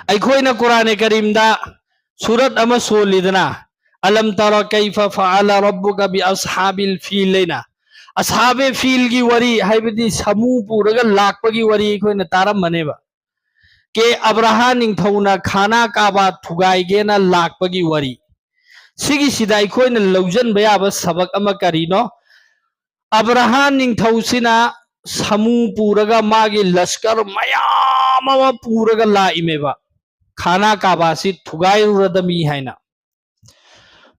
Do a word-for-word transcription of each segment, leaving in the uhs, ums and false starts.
ꯑꯩꯈꯣꯏꯅ ꯀꯨꯔꯥꯅꯦ ꯀꯔꯤꯝꯗ ꯁꯨꯔꯠ ꯑꯃ ꯁꯣꯜꯂꯤꯗꯅ, "ꯑꯂꯝ ꯇꯔ ꯀꯩꯐ ꯐꯑꯂ ꯔꯕꯨꯀ ꯕꯤ ꯑꯁꯍꯥꯕꯤꯜ ꯐꯤꯜ" ꯍꯥꯏꯅ꯫ ꯑꯁꯍꯥꯕꯦ ꯐꯤꯜꯒꯤ ꯋꯥꯔꯤ, ꯍꯥꯏꯕꯗꯤ ꯁꯥꯃꯨ ꯄꯨꯔꯒ ꯂꯥꯛꯄꯒꯤ ꯋꯥꯔꯤ ꯑꯩꯈꯣꯏꯅ ꯇꯥꯔꯝꯕꯅꯦꯕ꯫ ꯀꯦ ꯑꯕ꯭ꯔꯥꯍꯥ ꯅꯤꯡꯊꯧꯅ ꯈꯥꯅꯥ ꯀꯥꯕꯥ ꯊꯨꯒꯥꯏꯒꯦꯅ ꯂꯥꯛꯄꯒꯤ ꯋꯥꯔꯤ꯫ ꯁꯤꯒꯤꯁꯤꯗ ꯑꯩꯈꯣꯏꯅ ꯂꯧꯁꯤꯟꯕ ꯌꯥꯕ ꯁꯕꯛ ꯑꯃ ꯀꯔꯤꯅꯣ? ꯑꯕ꯭ꯔꯥꯍꯥ ꯅꯤꯡꯊꯧꯁꯤꯅ ꯁꯥꯃꯨ ꯄꯨꯔꯒ, ꯃꯥꯒꯤ ꯂꯁꯀꯔ ꯃꯌꯥꯝ ꯑꯃ ꯄꯨꯔꯒ ꯂꯥꯛꯏꯃꯦꯕ, ꯈꯥꯅꯥ ꯀꯥꯕꯥꯁꯤ ꯊꯨꯒꯥꯏꯔꯨꯔꯗꯃꯤ ꯍꯥꯏꯅ꯫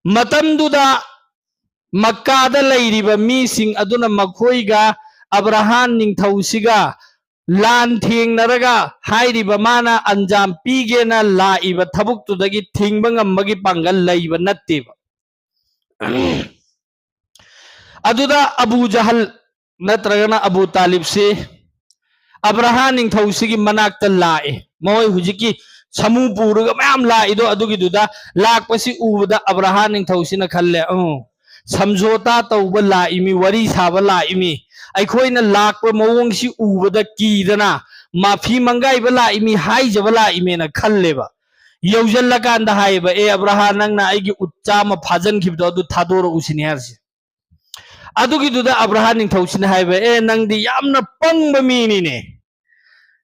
ꯃꯇꯝꯗꯨꯗ ꯃꯛꯀꯥꯗ ꯂꯩꯔꯤꯕ ꯃꯤꯁꯤꯡ ꯑꯗꯨꯅ ꯃꯈꯣꯏꯒ ꯑꯕ꯭ꯔꯥꯍꯥꯝ ꯅꯤꯡꯊꯧꯁꯤꯒ ꯂꯥꯟ ꯊꯦꯡꯅꯔꯒ, ꯍꯥꯏꯔꯤꯕ ꯃꯥꯅ ꯑꯟꯖꯥꯝ ꯄꯤꯒꯦꯅ ꯂꯥꯛꯏꯕ ꯊꯕꯛꯇꯨꯗꯒꯤ ꯊꯤꯡꯕ ꯉꯝꯕꯒꯤ ꯄꯥꯡꯒꯜ ꯂꯩꯕ ꯅꯠꯇꯦꯕ꯫ ꯑꯗꯨꯗ ꯑꯕꯨ ꯖꯍꯜ ꯅꯠꯇ꯭ꯔꯒꯅ ꯑꯕꯨ ꯇꯥꯂꯤꯕꯁꯤ ꯑꯕ꯭ꯔꯥꯍꯥꯝ ꯅꯤꯡꯊꯧꯁꯤꯒꯤ ꯃꯅꯥꯛꯇ ꯂꯥꯛꯑꯦ꯫ ꯃꯈꯣꯏ ꯍꯧꯖꯤꯛꯀꯤ ꯁꯥꯃꯨ ꯄꯨꯔꯒ ꯃꯌꯥꯝ ꯂꯥꯛꯏꯗꯣ, ꯑꯗꯨꯒꯤꯗꯨꯗ ꯂꯥꯛꯄꯁꯤ ꯎꯕꯗ ꯑꯕ꯭ꯔꯥꯍꯥꯝ ꯅꯤꯡꯊꯧꯁꯤꯅ ꯈꯜꯂꯦ, "ꯑ, ꯁꯝꯖꯣꯇꯥ ꯇꯧꯕ ꯂꯥꯛꯏꯃꯤ, ꯋꯥꯔꯤ ꯁꯥꯕ ꯂꯥꯛꯏꯃꯤ, ꯑꯩꯈꯣꯏꯅ ꯂꯥꯛꯄ ꯃꯑꯣꯡꯁꯤ ꯎꯕꯗ ꯀꯤꯗꯅ ꯃꯥꯐꯤ ꯃꯪꯒꯥꯏꯕ ꯂꯥꯛꯏꯃꯤ, ꯍꯥꯏꯖꯕ ꯂꯥꯛꯏꯃꯦꯅ" ꯈꯜꯂꯦꯕ꯫ ꯌꯧꯁꯤꯜꯂꯀꯥꯟꯗ ꯍꯥꯏꯌꯦꯕ, "ꯑꯦ ꯑꯕ꯭ꯔꯥꯍꯥꯝ, ꯅꯪꯅ ꯑꯩꯒꯤ ꯎꯠ ꯆꯥꯝꯃ ꯐꯥꯖꯤꯟꯈꯤꯕꯗꯣ ꯑꯗꯨ ꯊꯥꯗꯣꯔꯛꯎꯁꯤꯅꯦ" ꯍꯥꯏꯔꯤꯁꯦ꯫ ꯑꯗꯨꯒꯤꯗꯨꯗ ꯑꯕ꯭ꯔꯥꯍꯥꯝ ꯅꯤꯡꯊꯧꯁꯤꯅ ꯍꯥꯏꯕ, "ꯑꯦ, ꯅꯪꯗꯤ ꯌꯥꯝꯅ ꯄꯪꯕ ꯃꯤꯅꯤꯅꯦ꯫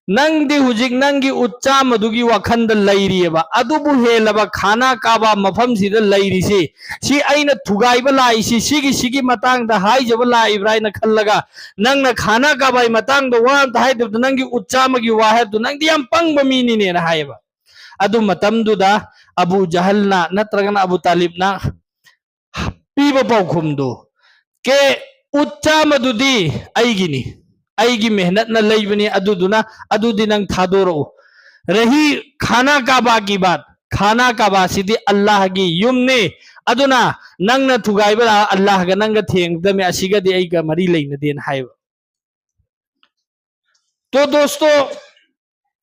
ꯅꯪꯗꯤ ꯍꯧꯖꯤꯛ ꯅꯪꯒꯤ ꯎꯠ ꯆꯥꯝꯃꯗꯨꯒꯤ ꯋꯥꯈꯟꯗ ꯂꯩꯔꯤꯑꯕ꯫ ꯑꯗꯨꯕꯨ ꯍꯦꯜꯂꯕ ꯈꯥꯅꯥ ꯀꯥꯕꯥ ꯃꯐꯝꯁꯤꯗ ꯂꯩꯔꯤꯁꯤ, ꯁꯤ ꯑꯩꯅ ꯊꯨꯒꯥꯏꯕ ꯂꯥꯛꯏꯁꯤ, ꯁꯤꯒꯤ, ꯁꯤꯒꯤ ꯃꯇꯥꯡꯗ ꯍꯥꯏꯖꯕ ꯂꯥꯛꯏꯕ꯭ꯔꯥ ꯍꯥꯏꯅ ꯈꯜꯂꯒ, ꯅꯪꯅ ꯈꯥꯅꯥ ꯀꯥꯕꯥꯒꯤ ꯃꯇꯥꯡꯗ ꯋꯥ ꯑꯝꯇ ꯍꯥꯏꯗꯕꯗ ꯅꯪꯒꯤ ꯎꯠ ꯆꯥꯝꯃꯒꯤ ꯋꯥ ꯍꯥꯏꯕꯗꯨ ꯅꯪꯗꯤ ꯌꯥꯝ ꯄꯪꯕ ꯃꯤꯅꯤꯅꯦꯅ" ꯍꯥꯏꯌꯦꯕ꯫ ꯑꯗꯨ ꯃꯇꯝꯗꯨꯗ ꯑꯕꯨ ꯖꯍꯜꯅ ꯅꯠꯇ꯭ꯔꯒꯅ ꯑꯕꯨ ꯇꯥꯂꯤꯕꯅ ꯄꯤꯕ ꯄꯥꯎꯈꯨꯝꯗꯨ, "ꯀꯦ, ꯎꯠ ꯆꯥꯝꯃꯗꯨꯗꯤ ꯑꯩꯒꯤꯅꯤ, ꯑꯩꯒꯤ ꯃꯦꯍꯅꯠꯅ ꯂꯩꯕꯅꯤ, ꯑꯗꯨꯗꯨꯅ ꯑꯗꯨꯗꯤ ꯅꯪ ꯊꯥꯗꯣꯔꯛꯎ꯫ ꯔꯍꯤ ꯈꯥꯅꯥ ꯀꯥꯕꯥꯒꯤ ꯕꯥꯠ, ꯈꯥꯅꯥ ꯀꯥꯕꯥꯁꯤꯗꯤ ꯑꯜꯂꯥꯍꯒꯤ ꯌꯨꯝꯅꯤ, ꯑꯗꯨꯅ ꯅꯪꯅ ꯊꯨꯒꯥꯏꯕ ꯂꯥꯛ ꯑꯜꯂꯥꯍꯒ ꯅꯪꯒ ꯊꯦꯡꯒꯗꯕꯅꯤ, ꯑꯁꯤꯒꯗꯤ ꯑꯩꯒ ꯃꯔꯤ ꯂꯩꯅꯗꯦꯅ" ꯍꯥꯏꯕ꯫ ꯇꯣ ꯗꯣꯁꯇꯣ,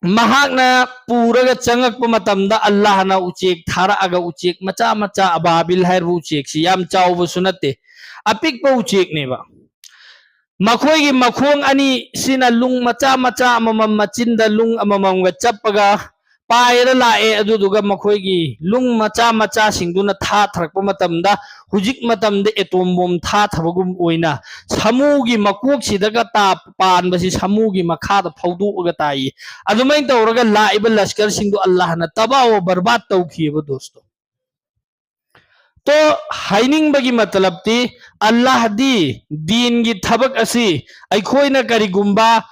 ꯃꯍꯥꯛꯅ ꯄꯨꯔꯒ ꯆꯪꯉꯛꯄ ꯃꯇꯝꯗ ꯑꯜꯂꯥꯍꯅ ꯎꯆꯦꯛ ꯊꯥꯔꯛꯑꯒ, ꯎꯆꯦꯛ ꯃꯆꯥ ꯃꯆꯥ, ꯑꯕꯥꯕꯤꯜ ꯍꯥꯏꯔꯤꯕ ꯎꯆꯦꯛꯁꯤ ꯌꯥꯝ ꯆꯥꯎꯕꯁꯨ ꯅꯠꯇꯦ, ꯑꯄꯤꯛꯄ ꯎꯆꯦꯛꯅꯦꯕ꯫ ꯃꯈꯣꯏꯒꯤ ꯃꯈꯣꯡ ꯑꯅꯤꯁꯤꯅ ꯂꯨꯡ ꯃꯆꯥ ꯃꯆꯥ ꯑꯃꯃꯝ ꯃꯆꯤꯟꯗ ꯂꯨꯡ ꯑꯃꯃꯝꯒ ꯆꯞꯄꯒ, ꯄꯥꯏꯔ ꯂꯥꯛꯑꯦ꯫ ꯑꯗꯨꯗꯨꯒ ꯃꯈꯣꯏꯒꯤ ꯂꯨꯡ ꯃꯆꯥ ꯃꯆꯥꯁꯤꯡꯗꯨꯅ ꯊꯥꯊꯔꯛꯄ ꯃꯇꯝꯗ, ꯍꯧꯖꯤꯛ ꯃꯇꯝꯗ ꯑꯦꯇꯣꯝ ꯕꯣꯝ ꯊꯥꯊꯕꯒꯨꯝ ꯑꯣꯏꯅ ꯁꯥꯃꯨꯒꯤ ꯃꯀꯣꯛꯁꯤꯗꯒ ꯇꯥ-, ꯄꯥꯟꯕꯁꯤ ꯁꯥꯃꯨꯒꯤ ꯃꯈꯥꯗ ꯐꯧꯗꯣꯛꯑꯒ ꯇꯥꯏꯌꯦ꯫ ꯑꯗꯨꯃꯥꯏꯅ ꯇꯧꯔꯒ ꯂꯥꯛꯏꯕ ꯂꯁꯀꯔꯁꯤꯡꯗꯣ ꯑꯜꯂꯥꯍꯅ ꯇꯕꯥꯍ ꯋ ꯕꯔꯕꯥꯗ ꯇꯧꯈꯤꯑꯕ ꯗꯣꯁꯇꯣ꯫ ꯇꯣ, ꯍꯥꯏꯅꯤꯡꯕꯒꯤ ꯃꯇꯂꯕꯇꯤ, ꯑꯜꯂꯥꯍꯗꯤ ꯗꯤꯟꯒꯤ ꯊꯕꯛ ꯑꯁꯤ ꯑꯩꯈꯣꯏꯅ ꯀꯔꯤꯒꯨꯝꯕ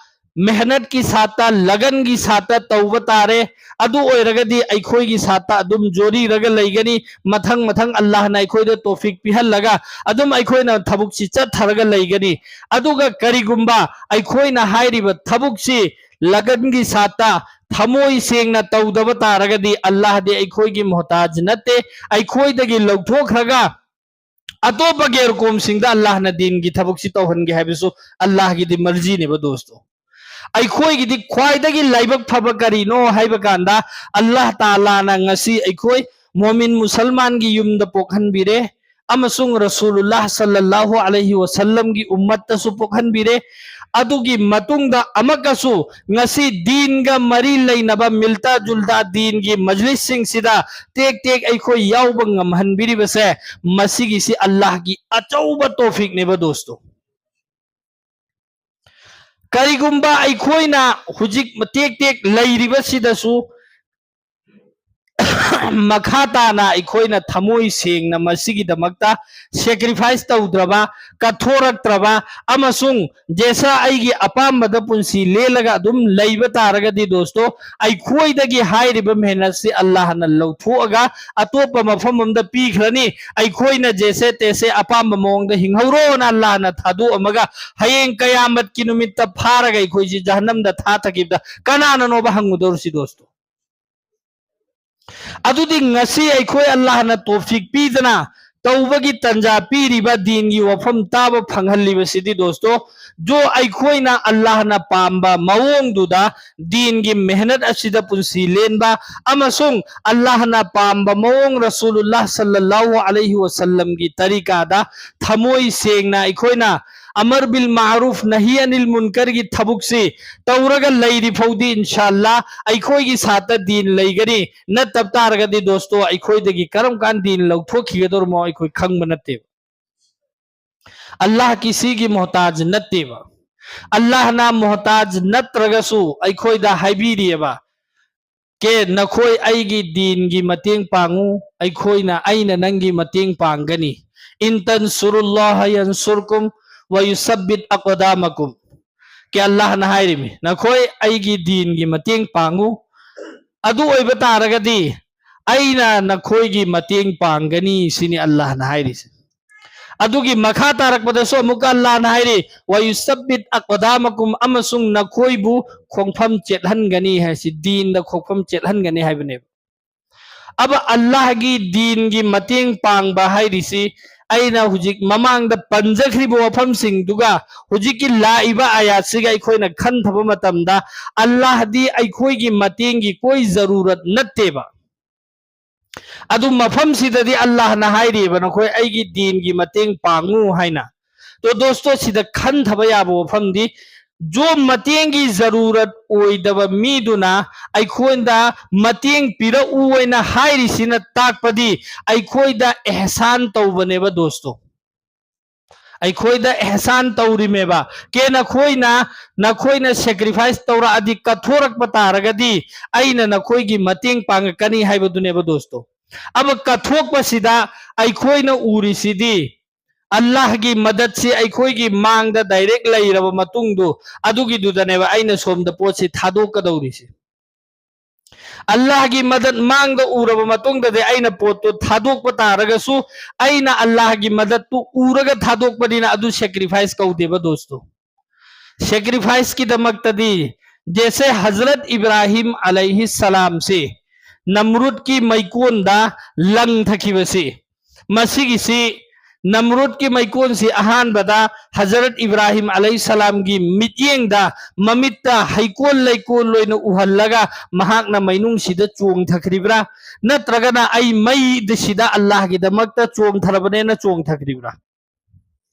ꯃꯦꯍꯅꯠꯀꯤ ꯁꯥꯠꯇ, ꯂꯒꯟꯒꯤ ꯁꯥꯠꯇ ꯇꯧꯕ ꯇꯥꯔꯦ꯫ ꯑꯗꯨ ꯑꯣꯏꯔꯒꯗꯤ ꯑꯩꯈꯣꯏꯒꯤ ꯁꯥꯠꯇ ꯑꯗꯨꯝ ꯖꯣꯔꯤꯔꯒ ꯂꯩꯒꯅꯤ꯫ ꯃꯊꯪ ꯃꯊꯪ ꯑꯜꯂꯥꯍꯅ ꯑꯩꯈꯣꯏꯗ ꯇꯣꯐꯤꯛ ꯄꯤꯍꯜꯂꯒ ꯑꯗꯨꯝ ꯑꯩꯈꯣꯏꯅ ꯊꯕꯛꯁꯤ ꯆꯠꯊꯔꯒ ꯂꯩꯒꯅꯤ꯫ ꯑꯗꯨꯒ ꯀꯔꯤꯒꯨꯝꯕ ꯑꯩꯈꯣꯏꯅ ꯍꯥꯏꯔꯤꯕ ꯊꯕꯛꯁꯤ ꯂꯒꯟꯒꯤ ꯁꯥꯠꯇ ꯊꯃꯣꯏ ꯁꯦꯡꯅ ꯇꯧꯗꯕ ꯇꯥꯔꯒꯗꯤ ꯑꯜꯂꯥꯍꯗꯤ ꯑꯩꯈꯣꯏꯒꯤ ꯃꯣꯍꯇꯥꯖ ꯅꯠꯇꯦ꯫ ꯑꯩꯈꯣꯏꯗꯒꯤ ꯂꯧꯊꯣꯛꯈ꯭ꯔꯒ ꯑꯇꯣꯞꯄ ꯒꯦꯔꯀꯣꯝꯁꯤꯡꯗ ꯑꯜꯂꯥꯍꯅ ꯗꯤꯟꯒꯤ ꯊꯕꯛꯁꯤ ꯇꯧꯍꯟꯒꯦ ꯍꯥꯏꯕꯁꯨ ꯑꯜꯂꯥꯍꯒꯤꯗꯤ ꯃꯔꯖꯤꯅꯦꯕ ꯗꯣꯁꯇꯣ꯫ ꯑꯩꯈꯣꯏꯒꯤꯗꯤ ꯈ꯭ꯋꯥꯏꯗꯒꯤ ꯂꯥꯏꯕꯛ ꯐꯕ ꯀꯔꯤꯅꯣ ꯍꯥꯏꯕ ꯀꯥꯟꯗ, ꯑꯜꯂꯥꯍ ꯇꯥꯂꯥꯅ ꯉꯁꯤ ꯑꯩꯈꯣꯏ ꯃꯣꯃꯤꯟ ꯃꯨꯁꯜꯃꯥꯟꯒꯤ ꯌꯨꯝꯗ ꯄꯣꯛꯍꯟꯕꯤꯔꯦ, ꯑꯃꯁꯨꯡ ꯔꯁꯨꯂꯨꯜꯂꯥꯍ ꯁꯜꯂꯜꯂꯥꯍꯨ ꯑꯂꯩꯍꯤ ꯋꯁꯜꯂꯝꯒꯤ ꯎꯝꯃꯠꯇꯁꯨ ꯄꯣꯛꯍꯟꯕꯤꯔꯦ꯫ ꯑꯗꯨꯒꯤ ꯃꯇꯨꯡꯗ ꯑꯃꯛꯀꯁꯨ ꯉꯁꯤ ꯗꯤꯟꯒ ꯃꯔꯤ ꯂꯩꯅꯕ ꯃꯤꯜꯇꯥ ꯖꯨꯜꯇꯥ ꯗꯤꯟꯒꯤ ꯃꯖꯂꯤꯁꯁꯤꯡꯁꯤꯗ ꯇꯦꯛ ꯇꯦꯛ ꯑꯩꯈꯣꯏ ꯌꯥꯎꯕ ꯉꯝꯍꯟꯕꯤꯔꯤꯕꯁꯦ, ꯃꯁꯤꯒꯤꯁꯤ ꯑꯜꯂꯥꯍꯒꯤ ꯑꯆꯧꯕ ꯇꯣꯐꯤꯛꯅꯦꯕ ꯗꯣꯁꯇꯣ꯫ ꯀꯔꯤꯒꯨꯝꯕ ꯑꯩꯈꯣꯏꯅ ꯍꯧꯖꯤꯛ ꯇꯦꯛ ꯇꯦꯛ ꯂꯩꯔꯤꯕꯁꯤꯗꯁꯨ ꯃꯈꯥ ꯇꯥꯅ ꯑꯩꯈꯣꯏꯅ ꯊꯃꯣꯏ ꯁꯦꯡꯅ ꯃꯁꯤꯒꯤꯗꯃꯛꯇ ꯁꯦꯀ꯭ꯔꯤꯐꯥꯏꯁ ꯇꯧꯗ꯭ꯔꯕ, ꯀꯠꯊꯣꯔꯛꯇ꯭ꯔꯕ, ꯑꯃꯁꯨꯡ ꯖꯦꯁꯥ ꯑꯩꯒꯤ ꯑꯄꯥꯝꯕꯗ ꯄꯨꯟꯁꯤ ꯂꯦꯜꯂꯒ ꯑꯗꯨꯝ ꯂꯩꯕ ꯇꯥꯔꯒꯗꯤ ꯗꯣꯁꯇꯣ, ꯑꯩꯈꯣꯏꯗꯒꯤ ꯍꯥꯏꯔꯤꯕ ꯃꯦꯍꯅꯠꯁꯤ ꯑꯜꯂꯥꯍꯅ ꯂꯧꯊꯣꯛꯑꯒ ꯑꯇꯣꯞꯄ ꯃꯐꯝ ꯑꯃꯗ ꯄꯤꯈ꯭ꯔꯅꯤ꯫ ꯑꯩꯈꯣꯏꯅ ꯖꯦꯁꯦ ꯇꯦꯁꯦ ꯑꯄꯥꯝꯕ ꯃꯑꯣꯡꯗ ꯍꯤꯡꯍꯧꯔꯣꯅ ꯑꯜꯂꯥꯍꯅ ꯊꯥꯗꯣꯛꯑꯝꯃꯒ ꯍꯌꯦꯡ ꯀꯌꯥꯃꯠꯀꯤ ꯅꯨꯃꯤꯠꯇ ꯐꯥꯔꯒ ꯑꯩꯈꯣꯏꯁꯤ ꯖꯍꯟꯅꯝꯗ ꯊꯥꯊꯈꯤꯕꯗ ꯀꯅꯥꯅꯅꯣꯕ ꯍꯪꯉꯨꯗꯧꯔꯤꯁꯤ ꯗꯣꯁꯇꯣ? ꯑꯗꯨꯗꯤ ꯉꯁꯤ ꯑꯩꯈꯣꯏ ꯑꯜꯂꯥꯍꯅ ꯇꯣꯐꯤꯛ ꯄꯤꯗꯅ ꯇꯧꯕꯒꯤ ꯇꯟꯖꯥ ꯄꯤꯔꯤꯕ ꯗꯤꯟꯒꯤ ꯋꯥꯐꯝ ꯇꯥꯕ ꯐꯪꯍꯜꯂꯤꯕꯁꯤꯗꯤ ꯗꯣꯁꯇꯣ, ꯖꯣ ꯑꯩꯈꯣꯏꯅ ꯑꯜꯂꯥꯍꯅ ꯄꯥꯝꯕ ꯃꯑꯣꯡꯗꯨꯗ ꯗꯤꯟꯒꯤ ꯃꯦꯍꯅꯠ ꯑꯁꯤꯗ ꯄꯨꯟꯁꯤ ꯂꯦꯟꯕ ꯑꯃꯁꯨꯡ ꯑꯜꯂꯥꯍꯅ ꯄꯥꯝꯕ ꯃꯑꯣꯡ ꯔꯁꯨꯂꯨꯜꯂꯥꯍ ꯁꯜꯂꯜꯂꯥꯍꯨ ꯑꯂꯩꯍꯤ ꯋꯁꯜꯂꯝꯒꯤ ꯇꯔꯤꯀꯥꯗ ꯊꯃꯣꯏ ꯁꯦꯡꯅ ꯑꯩꯈꯣꯏꯅ ꯑꯃꯔ ꯕꯤꯜ ꯃꯥꯔꯨꯐ ꯅꯍꯤ ꯑꯅꯤꯜ ꯃꯨꯟꯀꯔꯒꯤ ꯊꯕꯛꯁꯤ ꯇꯧꯔꯒ ꯂꯩꯔꯤ ꯐꯥꯎꯗꯤ, ꯏꯟꯁꯥ ꯑꯜꯂꯥ, ꯑꯩꯈꯣꯏꯒꯤ ꯁꯥꯠꯇ ꯗꯤꯟ ꯂꯩꯒꯅꯤ꯫ ꯅꯠꯇꯕ ꯇꯥꯔꯒꯗꯤ, ꯗꯣꯁꯇꯣ, ꯑꯩꯈꯣꯏꯗꯒꯤ ꯀꯔꯝ ꯀꯥꯟ ꯗꯤꯟ ꯂꯧꯊꯣꯛꯈꯤꯒꯗꯧꯔꯃꯣ ꯑꯩꯈꯣꯏ ꯈꯪꯕ ꯅꯠꯇꯦꯕ꯫ ꯑꯜꯂꯥꯍ ꯀꯤꯁꯤꯒꯤ ꯃꯣꯍꯇꯥꯖ ꯅꯠꯇꯦꯕ꯫ ꯑꯜꯂꯥꯍꯅ ꯃꯣꯍꯇꯥꯖ ꯅꯠꯇ꯭ꯔꯒꯁꯨ ꯑꯩꯈꯣꯏꯗ ꯍꯥꯏꯕꯤꯔꯤꯑꯕ, ꯀꯦ ꯅꯈꯣꯏ ꯑꯩꯒꯤ ꯗꯤꯟꯒꯤ ꯃꯇꯦꯡ ꯄꯥꯡꯉꯨ, ꯑꯩꯈꯣꯏꯅ, ꯑꯩꯅ ꯅꯪꯒꯤ ꯃꯇꯦꯡ ꯄꯥꯡꯒꯅꯤ꯫ ꯏꯟ ꯇꯟꯁꯨꯔꯨꯜꯂꯥꯍ ꯌꯟꯁꯨꯔꯀꯨꯝ ꯋ ꯌꯨꯁꯕꯤꯠ ꯑꯛꯋꯗꯥꯃꯀꯨꯝ꯫ ꯀꯦ ꯑꯜꯂꯥꯍꯅ ꯍꯥꯏꯔꯤꯃꯤ, ꯅꯈꯣꯏ ꯑꯩꯒꯤ ꯗꯤꯟꯒꯤ ꯃꯇꯦꯡ ꯄꯥꯡꯉꯨ, ꯑꯗꯨ ꯑꯣꯏꯕ ꯇꯥꯔꯒꯗꯤ ꯑꯩꯅ ꯅꯈꯣꯏꯒꯤ ꯃꯇꯦꯡ ꯄꯥꯡꯒꯅꯤ ꯁꯤꯅꯤ ꯑꯜꯂꯥꯍꯅ ꯍꯥꯏꯔꯤꯁꯦ꯫ ꯑꯗꯨꯒꯤ ꯃꯈꯥ ꯇꯥꯔꯛꯄꯗꯁꯨ ꯑꯃꯨꯛꯀ ꯑꯜꯂꯥꯍꯅ ꯍꯥꯏꯔꯤ, ꯋ ꯌꯨꯁꯕꯤꯠ ꯑꯛꯋꯗꯥꯃꯀꯨꯝ, ꯑꯃꯁꯨꯡ ꯅꯈꯣꯏꯕꯨ ꯈꯣꯡꯐꯝ ꯆꯦꯠꯍꯟꯒꯅꯤ ꯍꯥꯏꯁꯤ, ꯗꯤꯟꯗ ꯈꯣꯡꯐꯝ ꯆꯦꯠꯍꯟꯒꯅꯤ ꯍꯥꯏꯕꯅꯦꯕ꯫ ꯑꯕ ꯑꯜꯂꯥꯍꯒꯤ ꯗꯤꯟꯒꯤ ꯃꯇꯦꯡ ꯄꯥꯡꯕ ꯍꯥꯏꯔꯤꯁꯤ ꯑꯩꯅ ꯍꯧꯖꯤꯛ ꯃꯃꯥꯡꯗ ꯄꯟꯖꯈ꯭ꯔꯤꯕ ꯋꯥꯐꯝꯁꯤꯡꯗꯨꯒ ꯍꯧꯖꯤꯛꯀꯤ ꯂꯥꯛꯏꯕ ꯑꯌꯥꯠꯁꯤꯒ ꯑꯩꯈꯣꯏꯅ ꯈꯟꯊꯕ ꯃꯇꯝꯗ ꯑꯜꯂꯥꯍꯗꯤ ꯑꯩꯈꯣꯏꯒꯤ ꯃꯇꯦꯡꯒꯤ ꯀꯣꯏ ꯖꯔꯨꯔꯠ ꯅꯠꯇꯦꯕ꯫ ꯑꯗꯨ ꯃꯐꯝꯁꯤꯗꯗꯤ ꯑꯜꯂꯥꯍꯅ ꯍꯥꯏꯔꯤꯕ, ꯅꯈꯣꯏ ꯑꯩꯒꯤ ꯗꯤꯟꯒꯤ ꯃꯇꯦꯡ ꯄꯥꯡꯉꯨ ꯍꯥꯏꯅ꯫ ꯇꯣ ꯗꯣꯁꯇꯣ, ꯁꯤꯗ ꯈꯟꯊꯕ ꯌꯥꯕ ꯋꯥꯐꯝꯗꯤ, ꯖꯣ ꯃꯇꯦꯡꯒꯤ ꯖꯔꯨꯔꯠ ꯑꯣꯏꯗꯕ ꯃꯤꯗꯨꯅ ꯑꯩꯈꯣꯏꯗ ꯃꯇꯦꯡ ꯄꯤꯔꯛꯎ ꯍꯥꯏꯅ ꯍꯥꯏꯔꯤꯁꯤꯅ ꯇꯥꯛꯄꯗꯤ ꯑꯩꯈꯣꯏꯗ ꯑꯦꯍꯁꯥꯟ ꯇꯧꯕꯅꯦꯕ ꯗꯣꯁꯇꯣ꯫ ꯑꯩꯈꯣꯏꯗ ꯑꯦꯍꯁꯥꯟ ꯇꯧꯔꯤꯃꯦꯕ꯫ ꯀꯦ ꯅꯈꯣꯏꯅ, ꯅꯈꯣꯏꯅ ꯁꯦꯀ꯭ꯔꯤꯐꯥꯏꯁ ꯇꯧꯔꯛꯑꯗꯤ, ꯀꯠꯊꯣꯔꯛꯄ ꯇꯥꯔꯒꯗꯤ ꯑꯩꯅ ꯅꯈꯣꯏꯒꯤ ꯃꯇꯦꯡ ꯄꯥꯡꯉꯛꯀꯅꯤ ꯍꯥꯏꯕꯗꯨꯅꯦꯕ ꯗꯣꯁꯇꯣ꯫ ꯑꯕ ꯀꯠꯊꯣꯛꯄꯁꯤꯗ ꯑꯩꯈꯣꯏꯅ ꯎꯔꯤꯁꯤꯗꯤ ꯑꯜꯂꯥꯍꯒꯤ ꯃꯗꯠꯁꯤ ꯑꯩꯈꯣꯏꯒꯤ ꯃꯥꯡꯗ ꯗꯥꯏꯔꯦꯛ ꯂꯩꯔꯕ ꯃꯇꯨꯡꯗꯨ, ꯑꯗꯨꯒꯤꯗꯨꯗꯅꯦꯕ ꯑꯩꯅ ꯁꯣꯝꯗ ꯄꯣꯠꯁꯤ ꯊꯥꯗꯣꯛꯀꯗꯧꯔꯤꯁꯦ꯫ ꯑꯜꯂꯥꯍꯒꯤ ꯃꯗꯠ ꯃꯥꯡꯗ ꯎꯔꯕ ꯃꯇꯨꯡꯗꯗꯤ ꯑꯩꯅ ꯄꯣꯠꯇꯨ ꯊꯥꯗꯣꯛꯄ ꯇꯥꯔꯒꯁꯨ ꯑꯩꯅ ꯑꯜꯂꯥꯍꯒꯤ ꯃꯗꯠꯇꯨ ꯎꯔꯒ ꯊꯥꯗꯣꯛꯄꯅꯤꯅ ꯑꯗꯨ ꯁꯦꯀ꯭ꯔꯤꯐꯥꯏꯁ ꯀꯧꯗꯦꯕ ꯗꯣꯁꯇꯣ꯫ ꯁꯦꯀ꯭ꯔꯤꯐꯥꯏꯁꯀꯤꯗꯃꯛꯇꯗꯤ ꯖꯦꯁꯦ ꯍꯖꯔꯠ ꯏꯕ꯭ꯔꯥꯍꯤꯝ ꯑꯂꯩꯍꯤ ꯁꯂꯥꯝꯁꯤ ꯅꯝꯔꯨꯗꯀꯤ ꯃꯩꯀꯣꯟꯗ ꯂꯪꯊꯈꯤꯕꯁꯤ, ꯃꯁꯤꯒꯤꯁꯤ ꯅꯝꯔꯨꯗꯀꯤ ꯃꯩꯀꯣꯟꯁꯤ ꯑꯍꯥꯟꯕꯗ ꯍꯖꯔꯠ ꯏꯕ꯭ꯔꯥꯍꯤꯝ ꯑꯂꯩꯍꯤ ꯁꯂꯥꯝꯒꯤ ꯃꯤꯠꯌꯦꯡꯗ ꯃꯃꯤꯠꯇ ꯍꯩꯀꯣꯜ ꯂꯩꯀꯣꯜ ꯑꯣꯏꯅ ꯎꯍꯜꯂꯒ ꯃꯍꯥꯛꯅ ꯃꯩꯅꯨꯡꯁꯤꯗ ꯆꯣꯡꯊꯈ꯭ꯔꯤꯕ꯭ꯔꯥ? ꯅꯠꯇ꯭ꯔꯒꯅ ꯑꯩ ꯃꯩꯗ ꯁꯤꯗ ꯑꯜꯂꯥꯍꯒꯤꯗꯃꯛꯇ ꯆꯣꯡꯊꯔꯕꯅꯦꯅ ꯆꯣꯡꯊꯈ꯭ꯔꯤꯕ꯭ꯔꯥ?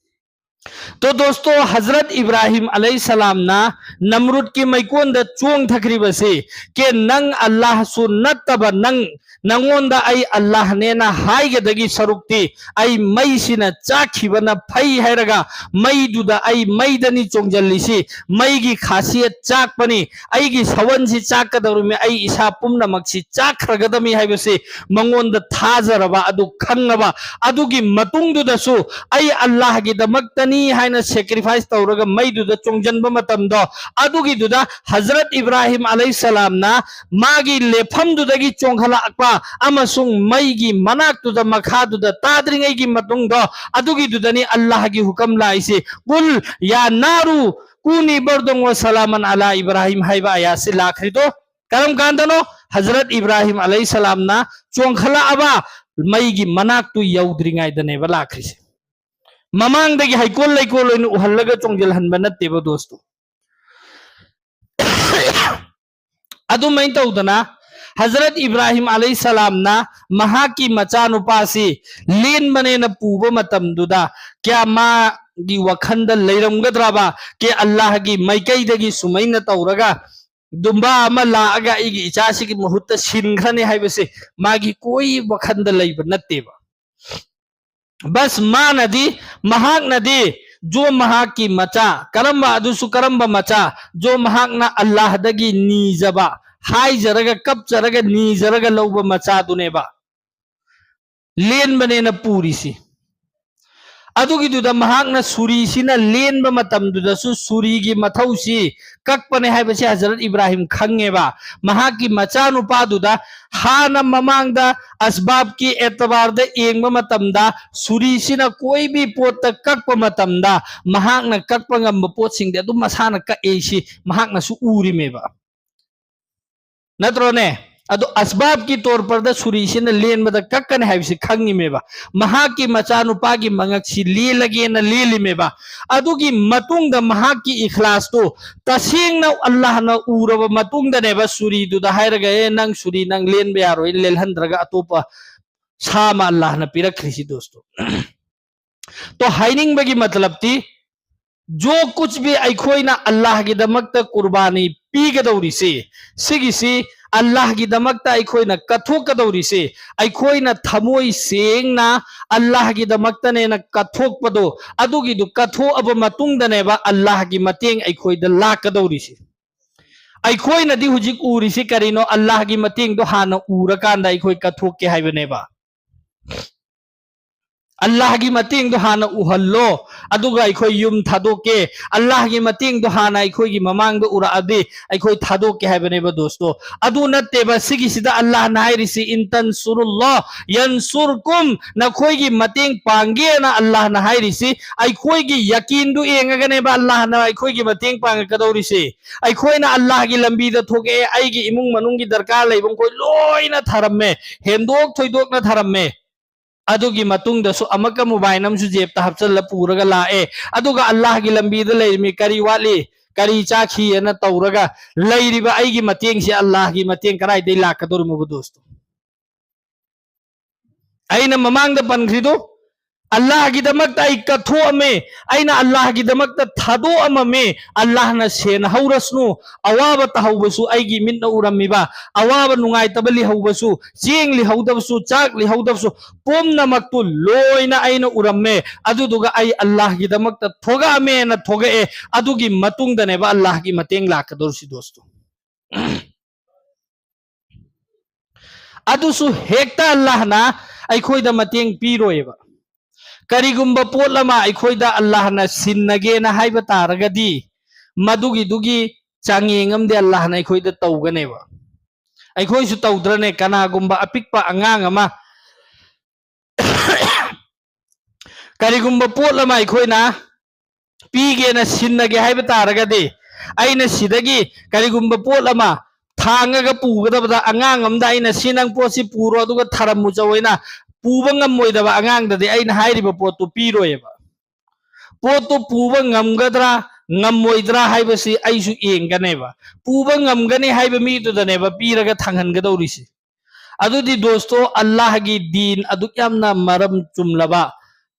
ꯇꯣ ꯗꯣꯁꯇꯣ, ꯍꯖꯔꯠ ꯏꯕ꯭ꯔꯥꯍꯤꯝ ꯑꯂꯩꯍꯤꯁꯁꯂꯥꯝꯅ ꯅꯝꯔꯨꯗꯀꯤ ꯃꯩꯀꯣꯟꯗ ꯆꯣꯡꯊꯈ꯭ꯔꯤꯕꯁꯤ, ꯀꯦ ꯅꯪ ꯑꯜꯂꯥꯍꯁꯨ ꯅꯠꯇꯕ ꯅꯪ, ꯅꯪꯉꯣꯟꯗ ꯑꯩ ꯑꯜꯂꯥꯍꯅꯦꯅ ꯍꯥꯏꯒꯗꯒꯤ ꯁꯔꯨꯛꯇꯤ ꯑꯩ ꯃꯩꯁꯤꯅ ꯆꯥꯛꯈꯤꯕꯅ ꯐꯩ ꯍꯥꯏꯔꯒ ꯃꯩꯗꯨꯗ ꯑꯩ ꯃꯩꯗꯅꯤ ꯆꯣꯡꯖꯜꯂꯤꯁꯤ, ꯃꯩꯒꯤ ꯈꯥꯁꯤꯌꯠ ꯆꯥꯛꯄꯅꯤ, ꯑꯩꯒꯤ ꯁꯋꯟꯁꯤ ꯆꯥꯛꯀꯗꯧꯔꯤꯃꯤ, ꯑꯩ ꯏꯁꯥ ꯄꯨꯝꯅꯃꯛꯁꯤ ꯆꯥꯛꯈ꯭ꯔꯒꯗꯃꯤ ꯍꯥꯏꯕꯁꯤ ꯃꯉꯣꯟꯗ ꯊꯥꯖꯔꯕ ꯑꯗꯨ ꯈꯪꯉꯕ, ꯑꯗꯨꯒꯤ ꯃꯇꯨꯡꯗꯨꯗꯁꯨ ꯑꯩ ꯑꯜꯂꯥꯍꯒꯤꯗꯃꯛꯇꯅꯤ ꯍꯥꯏꯅ sacrifice ꯇꯧꯔꯒ ꯃꯩꯗꯨꯗ ꯆꯣꯡꯖꯟꯕ ꯃꯇꯝꯗꯣ, ꯑꯗꯨꯒꯤꯗꯨꯗ ꯍꯖꯔꯠ ꯏꯕ꯭ꯔꯥꯍꯤꯝ ꯑꯂꯩꯍꯤꯁꯁꯂꯥꯝꯅ ꯃꯥꯒꯤ ꯂꯦꯞꯐꯝꯗꯨꯗꯒꯤ ꯆꯣꯡꯈꯠꯂꯛꯄ ꯑꯃꯁꯨꯡ ꯃꯩꯒꯤ ꯃꯅꯥꯛꯇꯨꯗ ꯃꯈꯥꯗꯨꯗ ꯇꯥꯗ꯭ꯔꯤꯉꯩꯒꯤ ꯃꯇꯨꯡꯗꯣ, ꯑꯗꯨꯒꯤꯗꯨꯗꯅꯤ ꯑꯜꯂꯥꯍꯒꯤ ꯍꯨꯀꯝ ꯂꯥꯛꯏꯁꯤ꯫ ꯀꯨꯜ ꯌꯥ ꯅꯥꯔꯨ ꯀꯨꯅꯤ ꯕꯔꯗꯣꯡ ꯋꯥ ꯁꯂꯥꯃꯟ ꯑꯂꯥ ꯏꯕ꯭ꯔꯥꯍꯤꯝ ꯍꯥꯏꯕ ꯑꯌꯥꯁꯤ ꯂꯥꯛꯈ꯭ꯔꯤꯗꯣ ꯀꯔꯝ ꯀꯥꯟꯗꯅꯣ? ꯍꯖꯔꯠ ꯏꯕ꯭ꯔꯥꯍꯤꯝ ꯑꯂꯩꯍꯤꯁꯁꯂꯥꯝꯅ ꯆꯣꯡꯈꯠꯂꯛꯑꯕ ꯃꯩꯒꯤ ꯃꯅꯥꯛꯇꯨ ꯌꯧꯗ꯭ꯔꯤꯉꯩꯗꯅꯦꯕ ꯂꯥꯛꯈ꯭ꯔꯤꯁꯦ꯫ ꯃꯃꯥꯡꯗꯒꯤ ꯍꯩꯀꯣꯜ ꯂꯩꯀꯣꯜ ꯑꯣꯏꯅ ꯎꯍꯜꯂꯒ ꯆꯣꯡꯖꯜꯍꯟꯕ ꯅꯠꯇꯦꯕ ꯗꯣꯁꯇꯣ꯫ ꯑꯗꯨꯃꯥꯏꯅ ꯇꯧꯗꯅ ꯍꯖꯔꯠ ꯏꯕ꯭ꯔꯥꯍꯤꯝ ꯑꯂꯩꯍꯤꯁꯁꯂꯥꯝꯅ ꯃꯍꯥꯛꯀꯤ ꯃꯆꯥꯅꯨꯄꯥꯁꯤ ꯂꯦꯟꯕꯅꯦꯅ ꯄꯨꯕ ꯃꯇꯝꯗꯨꯗ ꯀꯌꯥ ꯃꯥꯒꯤ ꯋꯥꯈꯜꯗ ꯂꯩꯔꯝꯒꯗ꯭ꯔꯕ? ꯀꯦ ꯑꯜꯂꯥꯍꯒꯤ ꯃꯥꯏꯀꯩꯗꯒꯤ ꯁꯨꯃꯥꯏꯅ ꯇꯧꯔꯒ ꯗꯨꯝꯕꯥ ꯑꯃ ꯂꯥꯛꯑꯒ ꯑꯩꯒꯤ ꯏꯆꯥꯁꯤꯒꯤ ꯃꯍꯨꯠꯇ ꯁꯤꯟꯈ꯭ꯔꯅꯤ ꯍꯥꯏꯕꯁꯦ ꯃꯥꯒꯤ ꯀꯣꯏ ꯋꯥꯈꯜꯗ ꯂꯩꯕ ꯅꯠꯇꯦꯕ꯫ ꯕꯁ ꯃꯥꯅꯗꯤ, ꯃꯍꯥꯛꯅꯗꯤ ꯖꯣ ꯃꯍꯥꯛꯀꯤ ꯃꯆꯥ, ꯀꯔꯝꯕ ꯑꯗꯨꯁꯨ ꯀꯔꯝꯕ ꯃꯆꯥ? ꯖꯣ ꯃꯍꯥꯛꯅ ꯑꯜꯂꯥꯍꯗꯒꯤ ꯅꯤꯖꯕ, ꯍꯥꯏꯖꯔꯒ ꯀꯞꯆꯔꯒ ꯅꯤꯖꯔꯒ ꯂꯧꯕ ꯃꯆꯥꯗꯨꯅꯦꯕ꯫ ꯂꯦꯟꯕꯅꯦꯅ ꯄꯨꯔꯤꯁꯤ꯫ ꯑꯗꯨꯒꯤꯗꯨꯗ ꯃꯍꯥꯛꯅ ꯁꯨꯔꯤꯁꯤꯅ ꯂꯦꯟꯕ ꯃꯇꯝꯗꯨꯗꯁꯨ ꯁꯨꯔꯤꯒꯤ ꯃꯊꯧꯁꯤ ꯀꯛꯄꯅꯦ ꯍꯥꯏꯕꯁꯤ ꯍꯖꯔꯠ ꯏꯕ꯭ꯔꯥꯍꯤꯝ ꯈꯪꯉꯦꯕ꯫ ꯃꯍꯥꯛꯀꯤ ꯃꯆꯥꯅꯨꯄꯥꯗꯨꯗ ꯍꯥꯟꯅ ꯃꯃꯥꯡꯗ ꯑꯁꯕꯥꯕꯀꯤ ꯑꯦꯇꯕꯥꯔꯗ ꯌꯦꯡꯕ ꯃꯇꯝꯗ ꯁꯨꯔꯤꯁꯤꯅ ꯀꯣꯏꯕꯤ ꯄꯣꯠꯇ ꯀꯛꯄ ꯃꯇꯝꯗ ꯃꯍꯥꯛꯅ ꯀꯛꯄ ꯉꯝꯕ ꯄꯣꯠꯁꯤꯡꯗꯤ ꯑꯗꯨꯝ ꯃꯁꯥꯅ ꯀꯛꯑꯦ ꯁꯤ ꯃꯍꯥꯛꯅꯁꯨ ꯎꯔꯤꯃꯦꯕ꯫ ꯅꯠꯇ꯭ꯔꯣꯅꯦ? ꯑꯗꯣ ꯑꯁꯕꯥꯕꯀꯤ ꯇꯣꯔꯄꯔꯗ ꯁꯨꯔꯤꯁꯤꯅ ꯂꯦꯟꯕꯗ ꯀꯛꯀꯅꯤ ꯍꯥꯏꯕꯁꯤ ꯈꯪꯉꯤꯃꯦꯕ꯫ ꯃꯍꯥꯛꯀꯤ ꯃꯆꯥꯅꯨꯄꯥꯒꯤ ꯃꯉꯛꯁꯤ ꯂꯦꯜꯂꯒꯦꯅ ꯂꯦꯜꯂꯤꯃꯦꯕ꯫ ꯑꯗꯨꯒꯤ ꯃꯇꯨꯡꯗ ꯃꯍꯥꯛꯀꯤ ꯏꯈ꯭ꯂꯥꯁꯇꯨ ꯇꯁꯦꯡꯅ ꯑꯜꯂꯥꯍꯅ ꯎꯔꯕ ꯃꯇꯨꯡꯗꯅꯦꯕ ꯁꯨꯔꯤꯗꯨꯗ ꯍꯥꯏꯔꯒ, "ꯑꯦ, ꯅꯪ ꯁꯨꯔꯤ ꯅꯪ ꯂꯦꯟꯕ ꯌꯥꯔꯣꯏ, ꯂꯦꯜꯍꯟꯗ꯭ꯔꯒ ꯑꯇꯣꯞꯄ ꯁꯥ ꯑꯃ ꯑꯜꯂꯥꯍꯅ ꯄꯤꯔꯛꯈ꯭ꯔꯤꯁꯤ ꯗꯣꯁꯇꯣ"꯫ ꯇꯣ ꯍꯥꯏꯅꯤꯡꯕꯒꯤ ꯃꯇꯂꯕꯇꯤ, ꯖꯣ ꯀꯨꯆ ꯚꯤ ꯑꯩꯈꯣꯏꯅ ꯑꯜꯂꯥꯍꯒꯤꯗꯃꯛꯇ ꯀꯨꯔꯕꯥꯅꯤ ꯄꯤꯒꯗꯧꯔꯤꯁꯤ, ꯁꯤꯒꯤꯁꯤ ꯑꯜꯂꯥꯍꯒꯤꯗꯃꯛꯇ ꯑꯩꯈꯣꯏꯅ ꯀꯠꯊꯣꯛꯀꯗꯧꯔꯤꯁꯤ, ꯑꯩꯈꯣꯏꯅ ꯊꯃꯣꯏ ꯁꯦꯡꯅ ꯑꯜꯂꯥꯍꯒꯤꯗꯃꯛꯇꯅꯦꯅ ꯀꯠꯊꯣꯛꯄꯗꯣ, ꯑꯗꯨꯒꯤꯗꯨ ꯀꯠꯊꯣꯛꯑꯕ ꯃꯇꯨꯡꯗꯅꯦꯕ ꯑꯜꯂꯥꯍꯒꯤ ꯃꯇꯦꯡ ꯑꯩꯈꯣꯏꯗ ꯂꯥꯛꯀꯗꯧꯔꯤꯁꯤ꯫ ꯑꯩꯈꯣꯏꯅꯗꯤ ꯍꯧꯖꯤꯛ ꯎꯔꯤꯁꯤ ꯀꯔꯤꯅꯣ? ꯑꯜꯂꯥꯍꯒꯤ ꯃꯇꯦꯡꯗꯣ ꯍꯥꯟꯅ ꯎꯔꯀꯥꯟꯗ ꯑꯩꯈꯣꯏ ꯀꯠꯊꯣꯛꯀꯦ ꯍꯥꯏꯕꯅꯦꯕ꯫ ꯑꯜꯂꯥꯍꯒꯤ ꯃꯇꯦꯡꯗꯣ ꯍꯥꯟꯅ ꯎꯍꯜꯂꯣ, ꯑꯗꯨꯒ ꯑꯩꯈꯣꯏ ꯌꯨꯝ ꯊꯥꯗꯣꯛꯀꯦ꯫ ꯑꯜꯂꯥꯍꯒꯤ ꯃꯇꯦꯡꯗꯣ ꯍꯥꯟꯅ ꯑꯩꯈꯣꯏꯒꯤ ꯃꯃꯥꯡꯗ ꯎꯔꯛꯑꯗꯤ ꯑꯩꯈꯣꯏ ꯊꯥꯗꯣꯛꯀꯦ ꯍꯥꯏꯕꯅꯦꯕ ꯗꯣꯁꯇꯣ꯫ ꯑꯗꯨ ꯅꯠꯇꯦꯕ, ꯁꯤꯒꯤꯁꯤꯗ ꯑꯜꯂꯥꯍꯅ ꯍꯥꯏꯔꯤꯁꯤ, "ꯏꯟ ꯇꯟꯁꯨꯔꯨꯜꯂꯥꯍ ꯌꯟꯁꯨꯔꯀꯨꯝ", ꯅꯈꯣꯏꯒꯤ ꯃꯇꯦꯡ ꯄꯥꯡꯒꯦꯅ ꯑꯜꯂꯥꯍꯅ ꯍꯥꯏꯔꯤꯁꯤ꯫ ꯑꯩꯈꯣꯏꯒꯤ ꯌꯀꯤꯟꯗꯨ ꯌꯦꯡꯉꯒꯅꯦꯕ ꯑꯜꯂꯥꯍꯅ ꯑꯩꯈꯣꯏꯒꯤ ꯃꯇꯦꯡ ꯄꯥꯡꯉꯛꯀꯗꯧꯔꯤꯁꯤ꯫ ꯑꯩꯈꯣꯏꯅ ꯑꯜꯂꯥꯍꯒꯤ ꯂꯝꯕꯤꯗ ꯊꯣꯛꯑꯦ, ꯑꯩꯒꯤ ꯏꯃꯨꯡ ꯃꯅꯨꯡꯒꯤ ꯗꯔꯀꯥꯔ ꯂꯩꯕ ꯃꯈꯣꯏ ꯂꯣꯏꯅ ꯊꯔꯝꯃꯦ, ꯍꯦꯟꯗꯣꯛ ꯊꯣꯏꯗꯣꯛꯅ ꯊꯔꯝꯃꯦ꯫ ꯑꯗꯨꯒꯤ ꯃꯇꯨꯡꯗꯁꯨ ꯑꯃꯨꯛꯀ ꯃꯣꯕꯥꯏꯜ ꯑꯃꯁꯨ ꯖꯦꯕꯇ ꯍꯥꯞꯆꯤꯜꯂ ꯄꯨꯔꯒ ꯂꯥꯛꯑꯦ, ꯑꯗꯨꯒ ꯑꯜꯂꯥꯍꯒꯤ ꯂꯝꯕꯤꯗ ꯂꯩꯔꯝꯃꯤ, ꯀꯔꯤ ꯋꯥꯠꯂꯤ, ꯀꯔꯤ ꯆꯥꯈꯤꯑꯅ ꯇꯧꯔꯒ ꯂꯩꯔꯤꯕ ꯑꯩꯒꯤ ꯃꯇꯦꯡꯁꯤ ꯑꯜꯂꯥꯍꯒꯤ ꯃꯇꯦꯡ ꯀꯗꯥꯏꯗꯒꯤ ꯂꯥꯛꯀꯗꯧꯔꯤꯃꯣꯕ ꯗꯣꯁꯇꯣ? ꯑꯩꯅ ꯃꯃꯥꯡꯗ ꯄꯟꯈ꯭ꯔꯤꯗꯣ, ꯑꯜꯂꯥꯍꯒꯤꯗꯃꯛꯇ ꯑꯩ ꯀꯠꯊꯣꯛꯑꯝꯃꯦ, ꯑꯩꯅ ꯑꯜꯂꯥꯍꯒꯤꯗꯃꯛꯇ ꯊꯥꯗꯣꯛꯑꯝꯃꯝꯃꯦ꯫ ꯑꯜꯂꯥꯍꯅ ꯁꯦꯟꯅꯍꯧꯔꯁꯅꯨ, ꯑꯋꯥꯕ ꯇꯥꯍꯧꯕꯁꯨ ꯑꯩꯒꯤ ꯃꯤꯠꯅ ꯎꯔꯝꯃꯤꯕ, ꯑꯋꯥꯕ ꯅꯨꯡꯉꯥꯏꯇꯕ ꯂꯤꯍꯧꯕꯁꯨ, ꯆꯦꯡ ꯂꯤꯍꯧꯗꯕꯁꯨ, ꯆꯥꯛ ꯂꯤꯍꯧꯗꯕꯁꯨ, ꯄꯨꯝꯅꯃꯛꯇꯨ ꯂꯣꯏꯅ ꯑꯩꯅ ꯎꯔꯝꯃꯦ꯫ ꯑꯗꯨꯗꯨꯒ ꯑꯩ ꯑꯜꯂꯥꯍꯒꯤꯗꯃꯛꯇ ꯊꯣꯛꯂꯛꯑꯝꯃꯦꯅ ꯊꯣꯛꯂꯛꯑꯦ꯫ ꯑꯗꯨꯒꯤ ꯃꯇꯨꯡꯗꯅꯦꯕ ꯑꯜꯂꯥꯍꯒꯤ ꯃꯇꯦꯡ ꯂꯥꯛꯀꯗꯧꯔꯤꯁꯤ ꯗꯣꯁꯇꯣ꯫ ꯑꯗꯨꯁꯨ ꯍꯦꯛꯇ ꯑꯜꯂꯥꯍꯅ ꯑꯩꯈꯣꯏꯗ ꯃꯇꯦꯡ ꯄꯤꯔꯣꯏꯕ꯫ ꯀꯔꯤꯒꯨꯝꯕ ꯄꯣꯠ ꯑꯃ ꯑꯩꯈꯣꯏꯗ ꯑꯜꯂꯥꯍꯅ ꯁꯤꯟꯅꯒꯦꯅ ꯍꯥꯏꯕ ꯇꯥꯔꯒꯗꯤ, ꯃꯗꯨꯒꯤꯗꯨꯒꯤ ꯆꯥꯡꯌꯦꯡ ꯑꯃꯗꯤ ꯑꯜꯂꯥꯍꯅ ꯑꯩꯈꯣꯏꯗ ꯇꯧꯒꯅꯦꯕ꯫ ꯑꯩꯈꯣꯏꯁꯨ ꯇꯧꯗ꯭ꯔꯅꯦ? ꯀꯅꯥꯒꯨꯝꯕ ꯑꯄꯤꯛꯄ ꯑꯉꯥꯡ ꯑꯃ ꯀꯔꯤꯒꯨꯝꯕ ꯄꯣꯠ ꯑꯃ ꯑꯩꯈꯣꯏꯅ ꯄꯤꯒꯦꯅ ꯁꯤꯟꯅꯒꯦ ꯍꯥꯏꯕ ꯇꯥꯔꯒꯗꯤ, ꯑꯩꯅ ꯁꯤꯗꯒꯤ ꯀꯔꯤꯒꯨꯝꯕ ꯄꯣꯠ ꯑꯃ ꯊꯥꯡꯉꯒ ꯄꯨꯒꯗꯕꯗ, ꯑꯉꯥꯡ ꯑꯃꯗ ꯑꯩꯅ, "ꯁꯤ ꯅꯪ ꯄꯣꯠꯁꯤ ꯄꯨꯔꯣ ꯑꯗꯨꯒ ꯊꯔꯝꯃꯨ ꯆꯧ" ꯍꯥꯏꯅ ꯄꯨꯕ ꯉꯝꯃꯣꯏꯗꯕ ꯑꯉꯥꯡꯗꯗꯤ ꯑꯩꯅ ꯍꯥꯏꯔꯤꯕ ꯄꯣꯠꯇꯨ ꯄꯤꯔꯣꯏꯕ꯫ ꯄꯣꯠꯇꯨ ꯄꯨꯕ ꯉꯝꯒꯗ꯭ꯔꯥ ꯉꯝꯃꯣꯏꯗ꯭ꯔꯥ ꯍꯥꯏꯕꯁꯤ ꯑꯩꯁꯨ ꯌꯦꯡꯒꯅꯦꯕ꯫ ꯄꯨꯕ ꯉꯝꯒꯅꯤ ꯍꯥꯏꯕ ꯃꯤꯗꯨꯗꯅꯦꯕ ꯄꯤꯔꯒ ꯊꯥꯡꯍꯟꯒꯗꯧꯔꯤꯁꯤ꯫ ꯑꯗꯨꯗꯤ ꯗꯣꯁꯇꯣ, ꯑꯜꯂꯥꯍꯒꯤ ꯗꯤꯟ ꯑꯗꯨꯛ ꯌꯥꯝꯅ ꯃꯔꯝ ꯆꯨꯝꯂꯕ,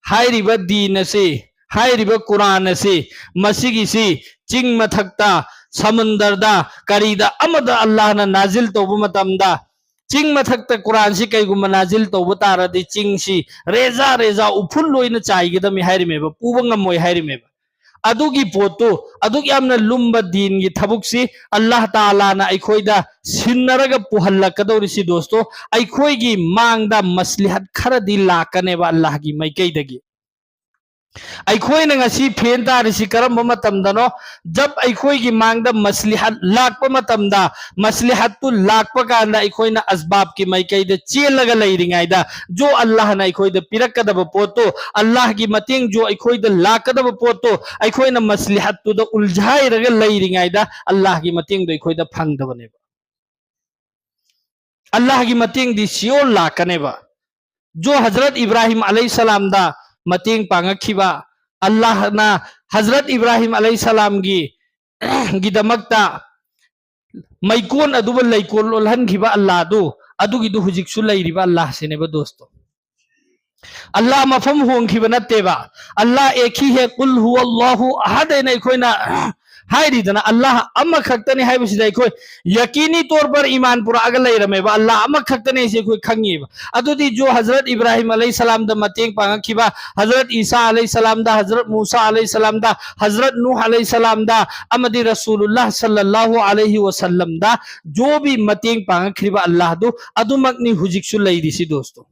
ꯍꯥꯏꯔꯤꯕ ꯗꯤꯟ ꯑꯁꯤ, ꯍꯥꯏꯔꯤꯕ ꯀꯨꯔꯥꯟ ꯑꯁꯤ, ꯃꯁꯤꯒꯤꯁꯤ ꯆꯤꯡ ꯃꯊꯛꯇ, ꯁꯃꯨꯟꯗꯔꯗ, ꯀꯔꯤꯗ ꯑꯃꯗ ꯑꯜꯂꯥꯍꯅ ꯅꯥꯖꯤꯜ ꯇꯧꯕ ꯃꯇꯝꯗ, ꯆꯤꯡ ꯃꯊꯛꯇ ꯀꯨꯔꯥꯟꯁꯤ ꯀꯩꯒꯨꯝꯕ ꯅꯥꯖꯤꯜ ꯇꯧꯕ ꯇꯥꯔꯗꯤ ꯆꯤꯡꯁꯤ ꯔꯦꯖꯥ ꯔꯦꯖꯥ ꯎꯐꯨꯜ ꯂꯣꯏꯅ ꯆꯥꯏꯒꯗꯕꯅꯤ ꯍꯥꯏꯔꯤꯃꯦꯕ, ꯄꯨꯕ ꯉꯝꯃꯣꯏ ꯍꯥꯏꯔꯤꯃꯦꯕ꯫ ꯑꯗꯨꯒꯤ ꯄꯣꯠꯇꯨ, ꯑꯗꯨꯛ ꯌꯥꯝꯅ ꯂꯨꯝꯕ ꯗꯤꯟꯒꯤ ꯊꯕꯛꯁꯤ ꯑꯜꯂꯥꯍ ꯇꯥꯂꯥꯅ ꯑꯩꯈꯣꯏꯗ ꯁꯤꯟꯅꯔꯒ ꯄꯨꯍꯜꯂꯛꯀꯗꯧꯔꯤꯁꯤ ꯗꯣꯁꯇꯣ, ꯑꯩꯈꯣꯏꯒꯤ ꯃꯥꯡꯗ ꯃꯁꯂꯤꯍꯠ ꯈꯔꯗꯤ ꯂꯥꯛꯀꯅꯦꯕ ꯑꯜꯂꯥꯍꯒꯤ ꯃꯥꯏꯀꯩꯗꯒꯤ꯫ ꯑꯩꯈꯣꯏꯅ ꯉꯁꯤ ꯐꯦꯟ ꯇꯥꯔꯤꯁꯤ ꯀꯔꯝꯕ ꯃꯇꯝꯗꯅꯣ? ꯖꯕ ꯑꯩꯈꯣꯏꯒꯤ ꯃꯥꯡꯗ ꯃꯁꯂꯤꯍꯠ ꯂꯥꯛꯄ ꯃꯇꯝꯗ, ꯃꯁꯂꯤꯍꯠꯇꯨ ꯂꯥꯛꯄ ꯀꯥꯟꯗ ꯑꯩꯈꯣꯏꯅ ꯑꯁꯕꯥꯕꯀꯤ ꯃꯥꯏꯀꯩꯗ ꯆꯦꯜꯂꯒ ꯂꯩꯔꯤꯉꯩꯗ, ꯖꯣ ꯑꯜꯂꯥꯍꯅ ꯑꯩꯈꯣꯏꯗ ꯄꯤꯔꯛꯀꯗꯕ ꯄꯣꯠꯇꯨ, ꯑꯜꯂꯥꯍꯒꯤ ꯃꯇꯦꯡ ꯖꯣ ꯑꯩꯈꯣꯏꯗ ꯂꯥꯛꯀꯗꯕ ꯄꯣꯠꯇꯨ, ꯑꯩꯈꯣꯏꯅ ꯃꯁꯂꯤꯍꯠꯇꯨꯗ ꯎꯜꯖꯥꯏꯔꯒ ꯂꯩꯔꯤꯉꯩꯗ ꯑꯜꯂꯥꯍꯒꯤ ꯃꯇꯦꯡꯗꯣ ꯑꯩꯈꯣꯏꯗ ꯐꯪꯗꯕꯅꯦꯕ꯫ ꯑꯜꯂꯥꯍꯒꯤ ꯃꯇꯦꯡꯗꯤ ꯁꯤꯌꯣꯔ ꯂꯥꯛꯀꯅꯦꯕ꯫ ꯖꯣ ꯍꯖꯔꯠ ꯏꯕ꯭ꯔꯥꯍꯤꯝ ꯑꯂꯩꯍꯤ ꯁꯂꯥꯝꯗ ꯃꯇꯦꯡ ꯄꯥꯡꯉꯛꯈꯤꯕ, ꯑꯜꯂꯥꯍꯅ ꯍꯖꯔꯠ ꯏꯕ꯭ꯔꯥꯍꯤꯝ ꯑꯂꯩꯍꯤ ꯁꯂꯥꯝꯒꯤ ꯒꯤꯗꯃꯛꯇ ꯃꯩꯀꯣꯟ ꯑꯗꯨꯕꯨ ꯂꯩꯀꯣꯜ ꯑꯣꯜꯍꯟꯈꯤꯕ ꯑꯜꯂꯥꯍꯗꯨ, ꯑꯗꯨꯒꯤꯗꯨ ꯍꯧꯖꯤꯛꯁꯨ ꯂꯩꯔꯤꯕ ꯑꯜꯂꯥꯍꯁꯤꯅꯦꯕ ꯗꯣꯁꯇꯣ꯫ ꯑꯜꯂꯥꯍ ꯃꯐꯝ ꯍꯣꯡꯈꯤꯕ ꯅꯠꯇꯦꯕ꯫ ꯑꯜꯂꯥꯍ ꯑꯦꯛ ꯍꯤ ꯍꯦ, ꯀꯨꯜ ꯍꯨ ꯑꯜꯂꯥꯍꯨ ꯑꯍꯗ ꯍꯥꯏꯅ ꯑꯩꯈꯣꯏꯅ ꯍꯥꯏꯔꯤꯗꯅ, ꯑꯜꯂꯥꯍ ꯑꯃꯈꯛꯇꯅꯤ ꯍꯥꯏꯕꯁꯤꯗ ꯑꯩꯈꯣꯏ ꯌꯀꯤꯅꯤ ꯇꯣꯔ ꯄꯔ ꯏꯃꯥꯟ ꯄꯨꯔꯛꯑꯒ ꯂꯩꯔꯝꯃꯦꯕ꯫ ꯑꯜꯂꯥꯍ ꯑꯃꯈꯛꯇꯅꯤ ꯍꯥꯏꯁꯤ ꯑꯩꯈꯣꯏ ꯈꯪꯉꯤꯕ꯫ ꯑꯗꯨꯗꯤ ꯖꯣ ꯍꯖꯔꯠ ꯏꯕ꯭ꯔꯥꯍꯤꯝ ꯑꯂꯩꯍꯤ ꯁꯂꯥꯝꯗ ꯃꯇꯦꯡ ꯄꯥꯡꯉꯛꯈꯤꯕ, ꯍꯖꯔꯠ ꯏꯁꯥ ꯑꯂꯩꯍꯤ ꯁꯂꯥꯝꯗ, ꯍꯖꯔꯠ ꯃꯨꯁꯥ ꯑꯂꯩꯍꯤ ꯁꯂꯥꯝꯗ, ꯍꯖꯔꯠ ꯅꯨꯍ ꯑꯂꯩꯍꯤ ꯁꯂꯥꯝꯗ, ꯑꯃꯗꯤ ꯔꯁꯨꯂꯨꯜꯂꯥꯍ ꯁꯜꯂꯜꯂꯥꯍꯨ ꯑꯂꯩꯍꯤ ꯋꯁꯜꯂꯝꯗ ꯖꯣ ꯚꯤ ꯃꯇꯦꯡ ꯄꯥꯡꯉꯛꯈ꯭ꯔꯤꯕ ꯑꯜꯂꯥꯍꯗꯨ ꯑꯗꯨꯃꯛꯅꯤ ꯍꯧꯖꯤꯛꯁꯨ ꯂꯩꯔꯤꯁꯤ ꯗꯣꯁꯇꯣ꯫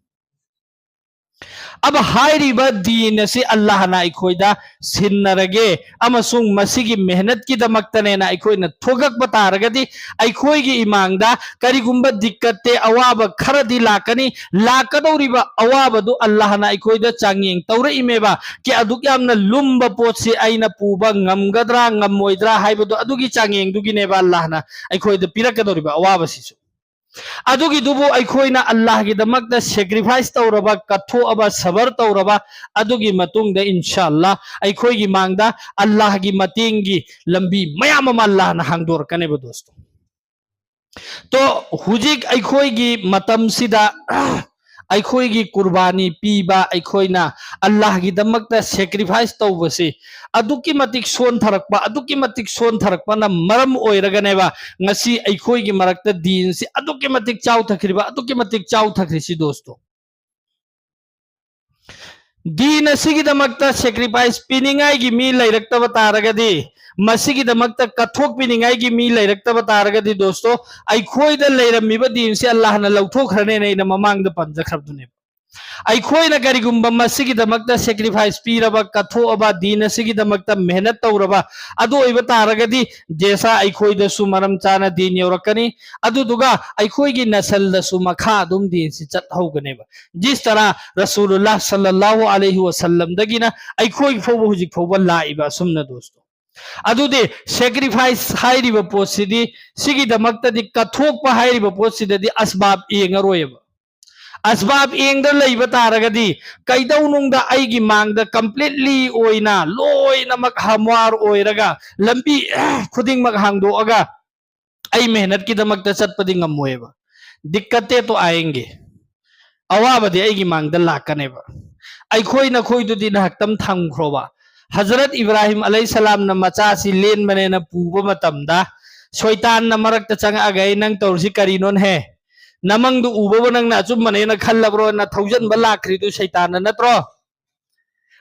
ꯑꯕ ꯍꯥꯏꯔꯤꯕ ꯗꯤꯟ ꯑꯁꯤ ꯑꯜꯂꯥꯍꯅ ꯑꯩꯈꯣꯏꯗ ꯁꯤꯟꯅꯔꯒꯦ ꯑꯃꯁꯨꯡ ꯃꯁꯤꯒꯤ ꯃꯦꯍꯅꯠꯀꯤꯗꯃꯛꯇꯅꯦꯅ ꯑꯩꯈꯣꯏꯅ ꯊꯣꯛꯂꯛꯄ ꯇꯥꯔꯒꯗꯤ, ꯑꯩꯈꯣꯏꯒꯤ ꯏꯃꯥꯡꯗ ꯀꯔꯤꯒꯨꯝꯕ ꯗꯤꯛꯀꯠꯇꯦ, ꯑꯋꯥꯕ ꯈꯔꯗꯤ ꯂꯥꯛꯀꯅꯤ꯫ ꯂꯥꯛꯀꯗꯧꯔꯤꯕ ꯑꯋꯥꯕꯗꯨ ꯑꯜꯂꯥꯍꯅ ꯑꯩꯈꯣꯏꯗ ꯆꯥꯡꯌꯦꯡ ꯇꯧꯔꯛꯏꯃꯦꯕ꯫ ꯀꯤ ꯑꯗꯨꯛ ꯌꯥꯝꯅ ꯂꯨꯝꯕ ꯄꯣꯠꯁꯤ ꯑꯩꯅ ꯄꯨꯕ ꯉꯝꯒꯗ꯭ꯔꯥ ꯉꯝꯃꯣꯏꯗ꯭ꯔꯥ ꯍꯥꯏꯕꯗꯣ, ꯑꯗꯨꯒꯤ ꯆꯥꯡꯌꯦꯡꯗꯨꯒꯤꯅꯦꯕ ꯑꯜꯂꯥꯍꯅ ꯑꯩꯈꯣꯏꯗ ꯄꯤꯔꯛꯀꯗꯧꯔꯤꯕ ꯑꯋꯥꯕꯁꯤꯁꯨ꯫ ꯑꯗꯨꯒꯤꯗꯨꯕꯨ ꯑꯩꯈꯣꯏꯅ ꯑꯜꯂꯥꯍꯒꯤꯗꯃꯛꯇ ꯁꯦꯀ꯭ꯔꯤꯐꯥꯏꯁ ꯇꯧꯔꯕ, ꯀꯠꯊꯣꯛꯑꯕ, ꯁꯕꯔ ꯇꯧꯔꯕ, ꯑꯗꯨꯒꯤ ꯃꯇꯨꯡꯗ ꯏꯟꯁꯥ ꯑꯜꯂꯥꯍ ꯑꯩꯈꯣꯏꯒꯤ ꯃꯥꯡꯗ ꯑꯜꯂꯥꯍꯒꯤ ꯃꯇꯦꯡꯒꯤ ꯂꯝꯕꯤ ꯃꯌꯥꯝ ꯑꯃ ꯑꯜꯂꯥꯍꯅ ꯍꯥꯡꯗꯣꯔꯛꯀꯅꯦꯕ ꯗꯣꯁꯇꯣ꯫ ꯇꯣ, ꯍꯧꯖꯤꯛ ꯑꯩꯈꯣꯏꯒꯤ ꯃꯇꯝꯁꯤꯗ ꯑꯩꯈꯣꯏꯒꯤ ꯀꯨꯔꯕꯥꯅꯤ ꯄꯤꯕ, ꯑꯩꯈꯣꯏꯅ ꯑꯜꯂꯥꯍꯒꯤꯗꯃꯛꯇ sacrifice ꯇꯧꯕꯁꯤ ꯑꯗꯨꯛꯀꯤ ꯃꯇꯤꯛ ꯁꯣꯟꯊꯔꯛꯄ, ꯑꯗꯨꯛꯀꯤ ꯃꯇꯤꯛ ꯁꯣꯟꯊꯔꯛꯄꯅ ꯃꯔꯝ ꯑꯣꯏꯔꯒꯅꯦꯕ ꯉꯁꯤ ꯑꯩꯈꯣꯏꯒꯤ ꯃꯔꯛꯇ ꯗꯤꯟꯁꯤ ꯑꯗꯨꯛꯀꯤ ꯃꯇꯤꯛ ꯆꯥꯎꯊꯈ꯭ꯔꯤꯕ, ꯑꯗꯨꯛꯀꯤ ꯃꯇꯤꯛ ꯆꯥꯎꯊꯈ꯭ꯔꯤꯁꯤ ꯗꯣꯁꯇꯣ꯫ ꯗꯤꯟ ꯑꯁꯤꯒꯤꯗꯃꯛꯇ sacrifice ꯄꯤꯅꯤꯡꯉꯥꯏꯒꯤ ꯃꯤ ꯂꯩꯔꯛꯇꯕ ꯇꯥꯔꯒꯗꯤ, ꯃꯁꯤꯒꯤꯗꯃꯛꯇ ꯀꯠꯊꯣꯛꯄꯤꯅꯤꯡꯉꯥꯏꯒꯤ ꯃꯤ ꯂꯩꯔꯛꯇꯕ ꯇꯥꯔꯒꯗꯤ ꯗꯣꯁꯇꯣ, ꯑꯩꯈꯣꯏꯗ ꯂꯩꯔꯝꯃꯤꯕ ꯗꯤꯟꯁꯤ ꯑꯜꯂꯥꯍꯅ ꯂꯧꯊꯣꯛꯈ꯭ꯔꯅꯦꯅ ꯑꯩꯅ ꯃꯃꯥꯡꯗ ꯄꯟꯖꯈ꯭ꯔꯕꯗꯨꯅꯦꯕ꯫ ꯑꯩꯈꯣꯏꯅ ꯀꯔꯤꯒꯨꯝꯕ ꯃꯁꯤꯒꯤꯗꯃꯛꯇ sacrifice ꯄꯤꯔꯕ, ꯀꯠꯊꯣꯛꯑꯕ, ꯗꯤꯟ ꯑꯁꯤꯒꯤꯗꯃꯛꯇ ꯃꯦꯍꯅꯠ ꯇꯧꯔꯕ ꯑꯗꯨ ꯑꯣꯏꯕ ꯇꯥꯔꯒꯗꯤ, ꯖꯦꯁꯥ ꯑꯩꯈꯣꯏꯗꯁꯨ ꯃꯔꯝ ꯆꯥꯅ ꯗꯤꯟ ꯌꯧꯔꯛꯀꯅꯤ, ꯑꯗꯨꯗꯨꯒ ꯑꯩꯈꯣꯏꯒꯤ ꯅꯁꯜꯗꯁꯨ ꯃꯈꯥ ꯑꯗꯨꯝ ꯗꯤꯟꯁꯤ ꯆꯠꯍꯧꯒꯅꯦꯕ꯫ ꯖꯤꯁ ꯇꯔꯥ ꯔꯁꯨꯂꯨꯜꯂꯥꯍ ꯁꯜꯂꯜꯂꯥꯍꯨ ꯑꯂꯩꯍꯤ ꯋꯁꯜꯂꯝꯗꯒꯤꯅ ꯑꯩꯈꯣꯏ ꯐꯥꯎꯕ ꯍꯧꯖꯤꯛ ꯐꯥꯎꯕ ꯂꯥꯛꯏꯕ ꯑꯁꯨꯝꯅ ꯗꯣꯁꯇꯣ꯫ ꯑꯗꯨꯗꯤ sacrifice ꯍꯥꯏꯔꯤꯕ ꯄꯣꯠꯁꯤꯗꯤ, ꯁꯤꯒꯤꯗꯃꯛꯇꯗꯤ ꯀꯠꯊꯣꯛꯄ ꯍꯥꯏꯔꯤꯕ ꯄꯣꯠꯁꯤꯗꯗꯤ ꯑꯁꯕꯥꯕ ꯌꯦꯡꯉꯔꯣꯏꯕ꯫ ꯑꯁꯕꯥꯕ ꯌꯦꯡꯗ ꯂꯩꯕ ꯇꯥꯔꯒꯗꯤ, ꯀꯩꯗꯧꯅꯨꯡꯗ ꯑꯩꯒꯤ ꯃꯥꯡꯗ completely ꯑꯣꯏꯅ ꯂꯣꯏꯅꯃꯛ ꯍꯝꯋꯥꯔ ꯑꯣꯏꯔꯒ ꯂꯝꯕꯤ ꯈꯨꯗꯤꯡꯃꯛ ꯍꯥꯡꯗꯣꯛꯑꯒ ꯑꯩ ꯃꯦꯍꯅꯠꯀꯤꯗꯃꯛꯇ ꯆꯠꯄꯗꯤ ꯉꯝꯃꯣꯏꯕ꯫ ꯗꯤꯛꯀꯠꯇꯦ ꯇꯣ ꯑꯥꯌꯦꯡꯒꯦ꯫ ꯑꯋꯥꯕꯗꯤ ꯑꯩꯒꯤ ꯃꯥꯡꯗ ꯂꯥꯛꯀꯅꯦꯕ꯫ ꯑꯩꯈꯣꯏ ꯅꯈꯣꯏꯗꯨꯗꯤ ꯉꯥꯏꯍꯥꯛꯇꯪ ꯊꯝꯈ꯭ꯔꯣꯕ꯫ ꯍꯖꯔꯠ ꯏꯕ꯭ꯔꯥꯍꯤꯝ ꯑꯂꯩꯍꯤꯁꯁꯂꯥꯝꯅ ꯃꯆꯥꯁꯤ ꯂꯦꯟꯕꯅꯦꯅ ꯄꯨꯕ ꯃꯇꯝꯗ ꯁꯣꯏꯇꯥꯟꯅ ꯃꯔꯛꯇ ꯆꯪꯉꯛꯑꯒ, "ꯑꯩ ꯅꯪ ꯇꯧꯔꯤꯁꯤ ꯀꯔꯤꯅꯣꯅꯍꯦ? ꯅꯃꯪꯗꯨ ꯎꯕꯕꯨ ꯅꯪꯅ ꯑꯆꯨꯝꯕꯅꯦꯅ ꯈꯜꯂꯕ꯭ꯔꯣꯅ?" ꯊꯧꯖꯟꯕ ꯂꯥꯛꯈ꯭ꯔꯤꯗꯨ ꯁꯩꯇꯥꯟꯅ ꯅꯠꯇ꯭ꯔꯣ?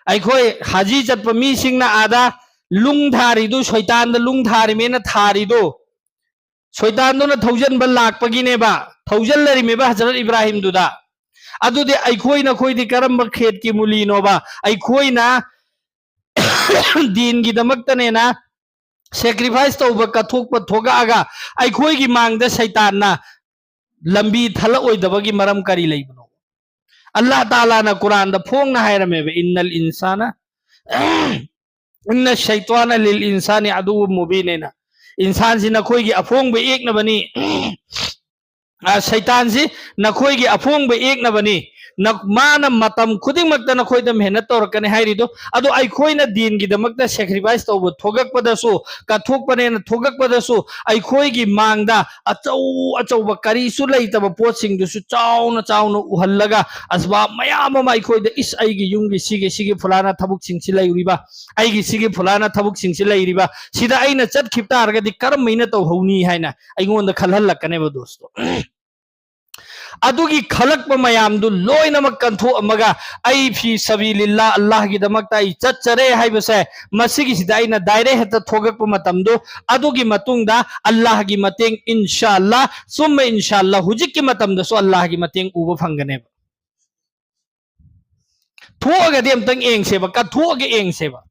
ꯑꯩꯈꯣꯏ ꯍꯥꯖꯤ ꯆꯠꯄ ꯃꯤꯁꯤꯡꯅ ꯑꯥꯗ ꯂꯨꯡ ꯊꯥꯔꯤꯗꯨ, ꯁꯣꯏꯇꯥꯟꯗ ꯂꯨꯡ ꯊꯥꯔꯤꯃꯦꯅ ꯊꯥꯔꯤꯗꯨ, ꯁꯣꯏꯇꯥꯟꯗꯨꯅ ꯊꯧꯖꯟꯕ ꯂꯥꯛꯄꯒꯤꯅꯦꯕ, ꯊꯧꯖꯜꯂꯔꯤꯃꯦꯕ ꯍꯖꯔꯠ ꯏꯕ꯭ꯔꯥꯍꯤꯝꯗꯨꯗ꯫ ꯑꯗꯨꯗꯤ ꯑꯩꯈꯣꯏ ꯅꯈꯣꯏꯗꯤ ꯀꯔꯝꯕ ꯈꯦꯠꯀꯤ ꯃꯨꯂꯤꯅꯣꯕ? ꯑꯩꯈꯣꯏꯅ ꯗꯤꯟꯒꯤꯗꯃꯛꯇꯅꯦꯅ sacrifice ꯇꯧꯕ, ꯀꯠꯊꯣꯛꯄ ꯊꯣꯛꯂꯛꯑꯒ ꯑꯩꯈꯣꯏꯒꯤ ꯃꯥꯡꯗ ꯁꯩꯇꯥꯟꯅ ꯂꯝꯕꯤ ꯊꯜꯂꯛꯑꯣꯏꯗꯕꯒꯤ ꯃꯔꯝ ꯀꯔꯤ ꯂꯩꯕꯅꯣ? ꯑꯜꯂꯥꯍ ꯇꯥꯂꯥꯅ ꯀꯨꯔꯥꯟꯗ ꯐꯣꯡꯅ ꯍꯥꯏꯔꯝꯃꯦꯕ, "ꯏꯟꯅꯜ ꯏꯟꯁꯥꯅ, ꯏꯟꯅ ꯁꯩꯇ꯭ꯋꯥꯅ ꯂꯤꯜ ꯏꯟꯁꯥꯅꯤ ꯑꯗꯨ ꯃꯨꯕꯤꯟ" ꯍꯥꯏꯅ꯫ "ꯏꯟꯁꯥꯟꯁꯤ ꯅꯈꯣꯏꯒꯤ ꯑꯐꯣꯡꯕ ꯌꯦꯛꯅꯕꯅꯤ, ꯑ, ꯁꯩꯇꯥꯟꯁꯤ ꯅꯈꯣꯏꯒꯤ ꯑꯐꯣꯡꯕ ꯌꯦꯛꯅꯕꯅꯤ, ꯅ-, ꯃꯥꯅ ꯃꯇꯝ ꯈꯨꯗꯤꯡꯃꯛꯇ ꯅꯈꯣꯏꯗ ꯃꯦꯍꯅꯠ ꯇꯧꯔꯛꯀꯅꯤ ꯍꯥꯏꯔꯤꯗꯣ꯫ ꯑꯗꯣ ꯑꯩꯈꯣꯏꯅ ꯗꯤꯟꯒꯤꯗꯃꯛꯇ sacrifice ꯇꯧꯕ ꯊꯣꯛꯂꯛꯄꯗꯁꯨ, ꯀꯠꯊꯣꯛꯄꯅꯦꯅ ꯊꯣꯛꯂꯛꯄꯗꯁꯨ, ꯑꯩꯈꯣꯏꯒꯤ ꯃꯥꯡꯗ ꯑꯆꯧ ꯑꯆꯧꯕ ꯀꯔꯤꯁꯨ ꯂꯩꯇꯕ ꯄꯣꯠꯁꯤꯡꯗꯨꯁꯨ ꯆꯥꯎꯅ ꯆꯥꯎꯅ ꯎꯍꯜꯂꯒ, ꯑꯁꯕꯥꯕ ꯃꯌꯥꯝ ꯑꯃ ꯑꯩꯈꯣꯏꯗ, "ꯏꯁ, ꯑꯩꯒꯤ ꯌꯨꯝꯒꯤ ꯁꯤꯒꯤ, ꯁꯤꯒꯤ ꯐꯨꯂꯥꯅ ꯊꯕꯛꯁꯤꯡꯁꯤ ꯂꯩꯔꯤꯕ, ꯑꯩꯒꯤ ꯁꯤꯒꯤ ꯐꯨꯂꯥꯅ ꯊꯕꯛꯁꯤꯡꯁꯤ ꯂꯩꯔꯤꯕ, ꯁꯤꯗ ꯑꯩꯅ ꯆꯠꯈꯤꯕ ꯇꯥꯔꯒꯗꯤ ꯀꯔꯝꯍꯥꯏꯅ ꯇꯧꯍꯧꯅꯤ?" ꯍꯥꯏꯅ ꯑꯩꯉꯣꯟꯗ ꯈꯜꯍꯜꯂꯛꯀꯅꯦꯕ, ꯗꯣꯁꯇꯣ꯫ ꯑꯗꯨꯒꯤ ꯈꯜꯂꯛꯄ ꯃꯌꯥꯝꯗꯨ ꯂꯣꯏꯅꯃꯛ ꯀꯟꯊꯣꯛꯑꯝꯃꯒ, "ꯑꯩ ꯐꯤ ꯁꯕꯤꯂꯤꯜꯂꯥ, ꯑꯜꯂꯥꯍꯒꯤꯗꯃꯛꯇ ꯑꯩ ꯆꯠꯆꯔꯦ" ꯍꯥꯏꯕꯁꯦ, ꯃꯁꯤꯒꯤꯁꯤꯗ ꯑꯩꯅ direct ꯍꯦꯛꯇ ꯊꯣꯛꯂꯛꯄ ꯃꯇꯝꯗꯨ, ꯑꯗꯨꯒꯤ ꯃꯇꯨꯡꯗ ꯑꯜꯂꯥꯍꯒꯤ ꯃꯇꯦꯡ, ꯏꯟꯁꯥ ꯑꯜꯂꯥ, ꯁꯨꯝꯃ ꯏꯟꯁꯥ ꯑꯜꯂꯥ, ꯍꯧꯖꯤꯛꯀꯤ ꯃꯇꯝꯗꯁꯨ ꯑꯜꯂꯥꯍꯒꯤ ꯃꯇꯦꯡ ꯎꯕ ꯐꯪꯒꯅꯦꯕ꯫ ꯊꯣꯛꯑꯒꯗꯤ ꯑꯝꯇꯪ ꯌꯦꯡꯁꯦꯕ, ꯀꯠꯊꯣꯛꯑꯒ ꯌꯦꯡꯁꯦꯕ꯫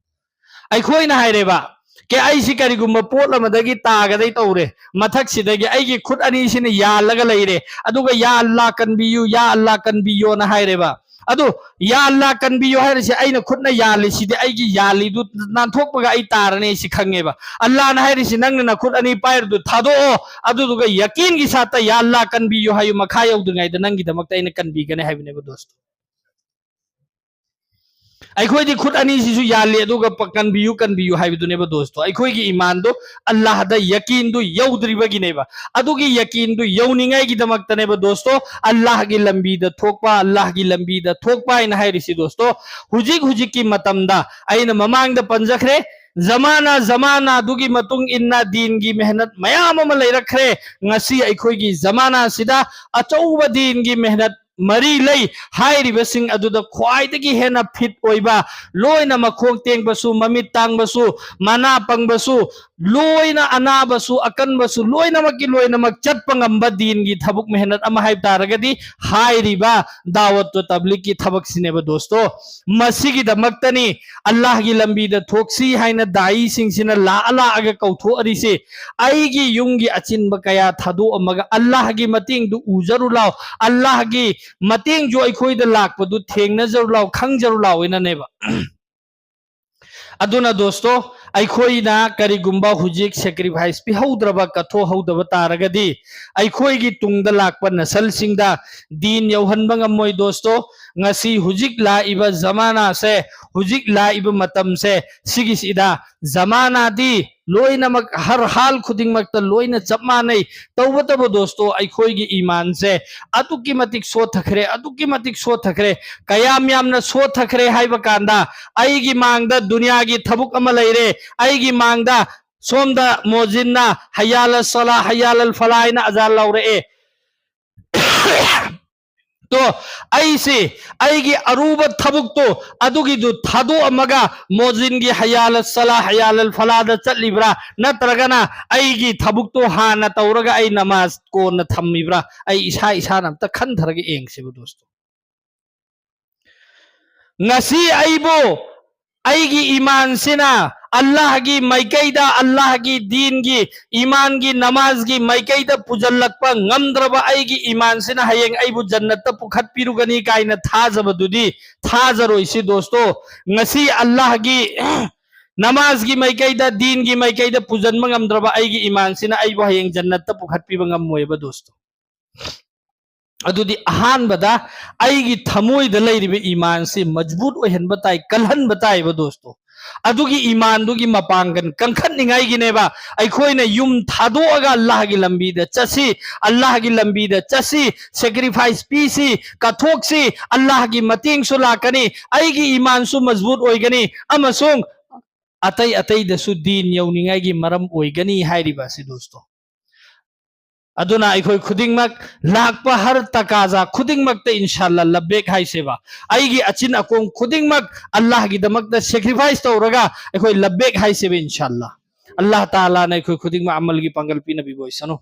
ꯑꯩꯈꯣꯏꯅ ꯍꯥꯏꯔꯦꯕ, "ꯀꯦ, ꯑꯩꯁꯤ ꯀꯔꯤꯒꯨꯝꯕ ꯄꯣꯠ ꯑꯃꯗꯒꯤ ꯇꯥꯒꯗꯩ ꯇꯧꯔꯦ, ꯃꯊꯛꯁꯤꯗꯒꯤ ꯑꯩꯒꯤ ꯈꯨꯠ ꯑꯅꯤꯁꯤꯅ ꯌꯥꯜꯂꯒ ꯂꯩꯔꯦ, ꯑꯗꯨꯒ ꯌꯥ ꯑꯜꯂꯥ ꯀꯟꯕꯤꯌꯨ, ꯌꯥ ꯑꯜꯂꯥ ꯀꯟꯕꯤꯌꯣꯅ" ꯍꯥꯏꯔꯦꯕ꯫ ꯑꯗꯨ "ꯌꯥ ꯑꯜꯂꯥ ꯀꯟꯕꯤꯌꯨ" ꯍꯥꯏꯔꯤꯁꯦ, ꯑꯩꯅ ꯈꯨꯠꯅ ꯌꯥꯜꯂꯤꯁꯤꯗꯤ ꯑꯩꯒꯤ ꯌꯥꯜꯂꯤꯗꯨ ꯅꯥꯟꯊꯣꯛꯄꯒ ꯑꯩ ꯇꯥꯔꯅꯤ, ꯑꯩꯁꯤ ꯈꯪꯉꯦꯕ꯫ ꯑꯜꯂꯥꯅ ꯍꯥꯏꯔꯤꯁꯤ, "ꯅꯪꯅ ꯅꯈꯨꯠ ꯑꯅꯤ ꯄꯥꯏꯔꯤꯗꯨ ꯊꯥꯗꯣꯛꯑꯣ, ꯑꯗꯨꯗꯨꯒ ꯌꯀꯤꯟꯒꯤ ꯁꯥꯠꯇ ꯌꯥ ꯑꯜꯂꯥ ꯀꯟꯕꯤꯌꯨ ꯍꯥꯏꯌꯨ, ꯃꯈꯥ ꯌꯧꯗ꯭ꯔꯤꯉꯩꯗ ꯅꯪꯒꯤꯗꯃꯛꯇ ꯑꯩꯅ ꯀꯟꯕꯤꯒꯅꯤ" ꯍꯥꯏꯕꯅꯦꯕ, ꯗꯣꯁꯇꯣ꯫ ꯑꯩꯈꯣꯏꯗꯤ ꯈꯨꯠ ꯑꯅꯤꯁꯤꯁꯨ ꯌꯥꯜꯂꯤ, ꯑꯗꯨꯒ ꯄ-, "ꯀꯟꯕꯤꯌꯨ, ꯀꯟꯕꯤꯌꯨ" ꯍꯥꯏꯕꯗꯨꯅꯦꯕ, ꯗꯣꯁꯇꯣ꯫ ꯑꯩꯈꯣꯏꯒꯤ ꯏꯃꯥꯟꯗꯣ ꯑꯜꯂꯥꯍꯗ ꯌꯀꯤꯟꯗꯨ ꯌꯧꯗ꯭ꯔꯤꯕꯒꯤꯅꯦꯕ꯫ ꯑꯗꯨꯒꯤ ꯌꯀꯤꯟꯗꯨ ꯌꯧꯅꯤꯡꯉꯥꯏꯒꯤꯗꯃꯛꯇꯅꯦꯕ, ꯗꯣꯁꯇꯣ, ꯑꯜꯂꯥꯍꯒꯤ ꯂꯝꯕꯤꯗ ꯊꯣꯛꯄ, ꯑꯜꯂꯥꯍꯒꯤ ꯂꯝꯕꯤꯗ ꯊꯣꯛꯄ ꯍꯥꯏꯅ ꯍꯥꯏꯔꯤꯁꯤ, ꯗꯣꯁꯇꯣ꯫ ꯍꯧꯖꯤꯛ ꯍꯧꯖꯤꯛꯀꯤ ꯃꯇꯝꯗ ꯑꯩꯅ ꯃꯃꯥꯡꯗ ꯄꯟꯖꯈ꯭ꯔꯦ, ꯖꯃꯥꯅꯥ ꯖꯃꯥꯅꯥꯗꯨꯒꯤ ꯃꯇꯨꯡ ꯏꯟꯅ ꯗꯤꯟꯒꯤ ꯃꯦꯍꯅꯠ ꯃꯌꯥꯝ ꯑꯃ ꯂꯩꯔꯛꯈ꯭ꯔꯦ꯫ ꯉꯁꯤ ꯑꯩꯈꯣꯏꯒꯤ ꯖꯃꯥꯅꯥꯁꯤꯗ ꯑꯆꯧꯕ ꯗꯤꯟꯒꯤ ꯃꯦꯍꯅꯠ ꯃꯔꯤ ꯂꯩ꯫ ꯍꯥꯏꯔꯤꯕꯁꯤꯡ ꯑꯗꯨꯗ ꯈ꯭ꯋꯥꯏꯗꯒꯤ ꯍꯦꯟꯅ fit ꯑꯣꯏꯕ, ꯂꯣꯏꯅ ꯃꯈꯣꯡ ꯇꯦꯡꯕꯁꯨ, ꯃꯃꯤꯠ ꯇꯥꯡꯕꯁꯨ, ꯃꯅꯥ ꯄꯪꯕꯁꯨ, ꯂꯣꯏꯅ ꯑꯅꯥꯕꯁꯨ, ꯑꯀꯟꯕꯁꯨ, ꯂꯣꯏꯅꯃꯛꯀꯤ ꯂꯣꯏꯅꯃꯛ ꯆꯠꯄ ꯉꯝꯕ ꯗꯤꯟꯒꯤ ꯊꯕꯛ ꯃꯦꯍꯅꯠ ꯑꯃ ꯍꯥꯏꯕ ꯇꯥꯔꯒꯗꯤ ꯍꯥꯏꯔꯤꯕ ꯗꯥꯋꯠꯇꯣ ꯇꯕ꯭ꯂꯤꯛꯀꯤ ꯊꯕꯛꯁꯤꯅꯦꯕ, ꯗꯣꯁꯇꯣ꯫ ꯃꯁꯤꯒꯤꯗꯃꯛꯇꯅꯤ ꯑꯜꯂꯥꯍꯒꯤ ꯂꯝꯕꯤꯗ ꯊꯣꯛꯁꯤ ꯍꯥꯏꯅ ꯗꯥꯏꯁꯤꯡꯁꯤꯅ ꯂꯥꯛꯑ ꯂꯥꯛꯑꯒ ꯀꯧꯊꯣꯛꯑꯔꯤꯁꯤ꯫ "ꯑꯩꯒꯤ ꯌꯨꯝꯒꯤ ꯑꯆꯤꯟꯕ ꯀꯌꯥ ꯊꯥꯗꯣꯛꯑꯝꯃꯒ ꯑꯜꯂꯥꯍꯒꯤ ꯃꯇꯦꯡꯗꯨ ꯎꯖꯔꯨ ꯂꯥꯎ, ꯑꯜꯂꯥꯍꯒꯤ ꯃꯇꯦꯡꯁꯨ ꯑꯩꯈꯣꯏꯗ ꯂꯥꯛꯄꯗꯨ ꯊꯦꯡꯅꯖꯔꯨ ꯂꯥꯎ, ꯈꯪꯖꯔꯨ ꯂꯥꯎ" ꯍꯥꯏꯅꯅꯦꯕ꯫ ꯑꯗꯨꯅ, ꯗꯣꯁꯇꯣ, ꯑꯩꯈꯣꯏꯅ ꯀꯔꯤꯒꯨꯝꯕ ꯍꯧꯖꯤꯛ sacrifice ꯄꯤꯍꯧꯗ꯭ꯔꯕ, ꯀꯠꯊꯣꯛꯍꯧꯗꯕ ꯇꯥꯔꯒꯗꯤ, ꯑꯩꯈꯣꯏꯒꯤ ꯇꯨꯡꯗ ꯂꯥꯛꯄ ꯅꯁꯜꯁꯤꯡꯗ ꯗꯤꯟ ꯌꯧꯍꯟꯕ ꯉꯝꯃꯣꯏ ꯗꯣꯁꯇꯣ꯫ ꯉꯁꯤ ꯍꯧꯖꯤꯛ ꯂꯥꯛꯏꯕ ꯖꯃꯥꯅꯥꯁꯦ, ꯍꯧꯖꯤꯛ ꯂꯥꯛꯏꯕ ꯃꯇꯝꯁꯦ, ꯁꯤꯒꯤꯁꯤꯗ, ꯖꯃꯥꯅꯥꯗꯤ ꯂꯣꯏꯅꯃꯛ, ꯍꯔ ꯍꯥꯜ ꯈꯨꯗꯤꯡꯃꯛꯇ ꯂꯣꯏꯅ ꯆꯞ ꯃꯥꯟꯅꯩ꯫ ꯇꯧꯕꯇꯕꯨ ꯗꯣꯁꯇꯣ, ꯑꯩꯈꯣꯏꯒꯤ ꯏꯃꯥꯟꯁꯦ ꯑꯗꯨꯛꯀꯤ ꯃꯇꯤꯛ ꯁꯣꯠꯊꯈ꯭ꯔꯦ, ꯑꯗꯨꯛꯀꯤ ꯃꯇꯤꯛ ꯁꯣꯠꯊꯈ꯭ꯔꯦ꯫ ꯀꯌꯥꯝ ꯌꯥꯝꯅ ꯁꯣꯠꯊꯈ꯭ꯔꯦ ꯍꯥꯏꯕ ꯀꯥꯟꯗ, ꯑꯩꯒꯤ ꯃꯥꯡꯗ ꯗꯨꯅꯤꯌꯥꯒꯤ ꯊꯕꯛ ꯑꯃ ꯂꯩꯔꯦ, ꯑꯩꯒꯤ ꯃꯥꯡꯗ ꯁꯣꯝꯗ ꯃꯣꯖꯤꯟꯅ ꯍꯌꯥꯜ ꯑꯜ ꯁꯂꯥ, ꯍꯌꯥꯜ ꯑꯜ ꯐꯂꯥ ꯍꯥꯏꯅ ꯑꯖꯥꯟ ꯂꯧꯔꯛꯑꯦ꯫ ꯇꯣ, ꯑꯩꯁꯤ ꯑꯩꯒꯤ ꯑꯔꯨꯕ ꯊꯕꯛꯇꯣ ꯑꯗꯨꯒꯤꯗꯨ ꯊꯥꯗꯣꯛꯑꯝꯃꯒ ꯃꯣꯖꯤꯟꯒꯤ ꯍꯌꯥꯜ ꯑꯜ ꯁꯂꯥ, ꯍꯌꯥꯜ ꯑꯜ ꯐꯂꯥꯗ ꯆꯠꯂꯤꯕ꯭ꯔꯥ, ꯅꯠꯇ꯭ꯔꯒꯅ ꯑꯩꯒꯤ ꯊꯕꯛꯇꯣ ꯍꯥꯟꯅ ꯇꯧꯔꯒ ꯑꯩ ꯅꯃꯥꯖ ꯀꯣꯟꯅ ꯊꯝꯃꯤꯕ꯭ꯔꯥ? ꯑꯩ ꯏꯁꯥ ꯏꯁꯥꯅ ꯑꯝꯇ ꯈꯟꯊꯔꯒ ꯌꯦꯡꯁꯦꯕ ꯗꯣꯁꯇꯣ꯫ ꯉꯁꯤ ꯑꯩꯕꯨ ꯑꯩꯒꯤ ꯏꯃꯥꯟꯁꯤꯅ, ꯑꯜꯂꯥꯍꯒꯤ ꯃꯥꯏꯀꯩꯗ, ꯑꯜꯂꯥꯍꯒꯤ ꯗꯤꯟꯒꯤ, ꯏꯃꯥꯟꯒꯤ, ꯅꯃꯥꯖꯒꯤ ꯃꯥꯏꯀꯩꯗ ꯄꯨꯖꯜꯂꯛꯄ ꯉꯝꯗ꯭ꯔꯕ ꯑꯩꯒꯤ ꯏꯃꯥꯟꯁꯤꯅ ꯍꯌꯦꯡ ꯑꯩꯕꯨ ꯖꯟꯅꯠꯇ ꯄꯨꯈꯠꯄꯤꯔꯨꯒꯅꯤ ꯀꯥꯏꯅ ꯊꯥꯖꯕꯗꯨꯗꯤ ꯊꯥꯖꯔꯣꯏꯁꯤ ꯗꯣꯁꯇꯣ꯫ ꯉꯁꯤ ꯑꯜꯂꯥꯍꯒꯤ ꯅꯃꯥꯖꯒꯤ ꯃꯥꯏꯀꯩꯗ, ꯗꯤꯟꯒꯤ ꯃꯥꯏꯀꯩꯗ ꯄꯨꯖꯟꯕ ꯉꯝꯗ꯭ꯔꯕ ꯑꯩꯒꯤ ꯏꯃꯥꯟꯁꯤꯅ ꯑꯩꯕꯨ ꯍꯌꯦꯡ ꯖꯟꯅꯠꯇ ꯄꯨꯈꯠꯄꯤꯕ ꯉꯝꯃꯣꯏꯕ ꯗꯣꯁꯇꯣ꯫ ꯑꯗꯨꯗꯤ ꯑꯍꯥꯟꯕꯗ ꯑꯩꯒꯤ ꯊꯃꯣꯏꯗ ꯂꯩꯔꯤꯕ ꯏꯃꯥꯟꯁꯤ ꯃꯖꯕꯨꯠ ꯑꯣꯏꯍꯟꯕ ꯇꯥꯏ, ꯀꯜꯍꯟꯕ ꯇꯥꯏꯕ ꯗꯣꯁꯇꯣ꯫ ꯑꯗꯨꯒꯤ ꯏꯃꯥꯟꯗꯨꯒꯤ ꯃꯄꯥꯡꯒꯜ ꯀꯟꯈꯠꯅꯤꯡꯉꯥꯏꯒꯤꯅꯦꯕ ꯑꯩꯈꯣꯏꯅ ꯌꯨꯝ ꯊꯥꯗꯣꯛꯑꯒ ꯑꯜꯂꯥꯍꯒꯤ ꯂꯝꯕꯤꯗ ꯆꯠꯁꯤ, ꯑꯜꯂꯥꯍꯒꯤ ꯂꯝꯕꯤꯗ ꯆꯠꯁꯤ, sacrifice ꯄꯤꯁꯤ, ꯀꯠꯊꯣꯛꯁꯤ, ꯑꯜꯂꯥꯍꯒꯤ ꯃꯇꯦꯡꯁꯨ ꯂꯥꯛꯀꯅꯤ, ꯑꯩꯒꯤ ꯏꯃꯥꯟꯁꯨ ꯃꯖꯕꯨꯠ ꯑꯣꯏꯒꯅꯤ, ꯑꯃꯁꯨꯡ ꯑꯇꯩ ꯑꯇꯩꯗꯁꯨ ꯗꯤꯟ ꯌꯧꯅꯤꯡꯉꯥꯏꯒꯤ ꯃꯔꯝ ꯑꯣꯏꯒꯅꯤ ꯍꯥꯏꯔꯤꯕ ꯑꯁꯤ ꯗꯣꯁꯇꯣ꯫ ꯑꯗꯨꯅ ꯑꯩꯈꯣꯏ ꯈꯨꯗꯤꯡꯃꯛ ꯂꯥꯛꯄ ꯍꯔ ꯇꯀꯥꯖꯥ ꯈꯨꯗꯤꯡꯃꯛꯇ ꯏꯟꯁꯥꯜꯂꯥ ꯂꯕꯦꯛ ꯍꯥꯏꯁꯦꯕ꯫ ꯑꯩꯒꯤ ꯑꯆꯤꯟ ꯑꯀꯣꯝ ꯈꯨꯗꯤꯡꯃꯛ ꯑꯜꯂꯥꯍꯒꯤꯗꯃꯛꯇ sacrifice ꯇꯧꯔꯒ ꯑꯩꯈꯣꯏ ꯂꯕꯦꯛ ꯍꯥꯏꯁꯦꯕ ꯏꯟꯁꯥꯜꯂꯥ꯫ ꯑꯜꯂꯥꯍ ꯇꯥꯂꯥꯅ ꯑꯩꯈꯣꯏ ꯈꯨꯗꯤꯡꯃꯛ ꯑꯃꯜꯒꯤ ꯄꯥꯡꯒꯜ ꯄꯤꯅꯕꯤꯕ ꯑꯣꯏꯁꯅꯨ꯫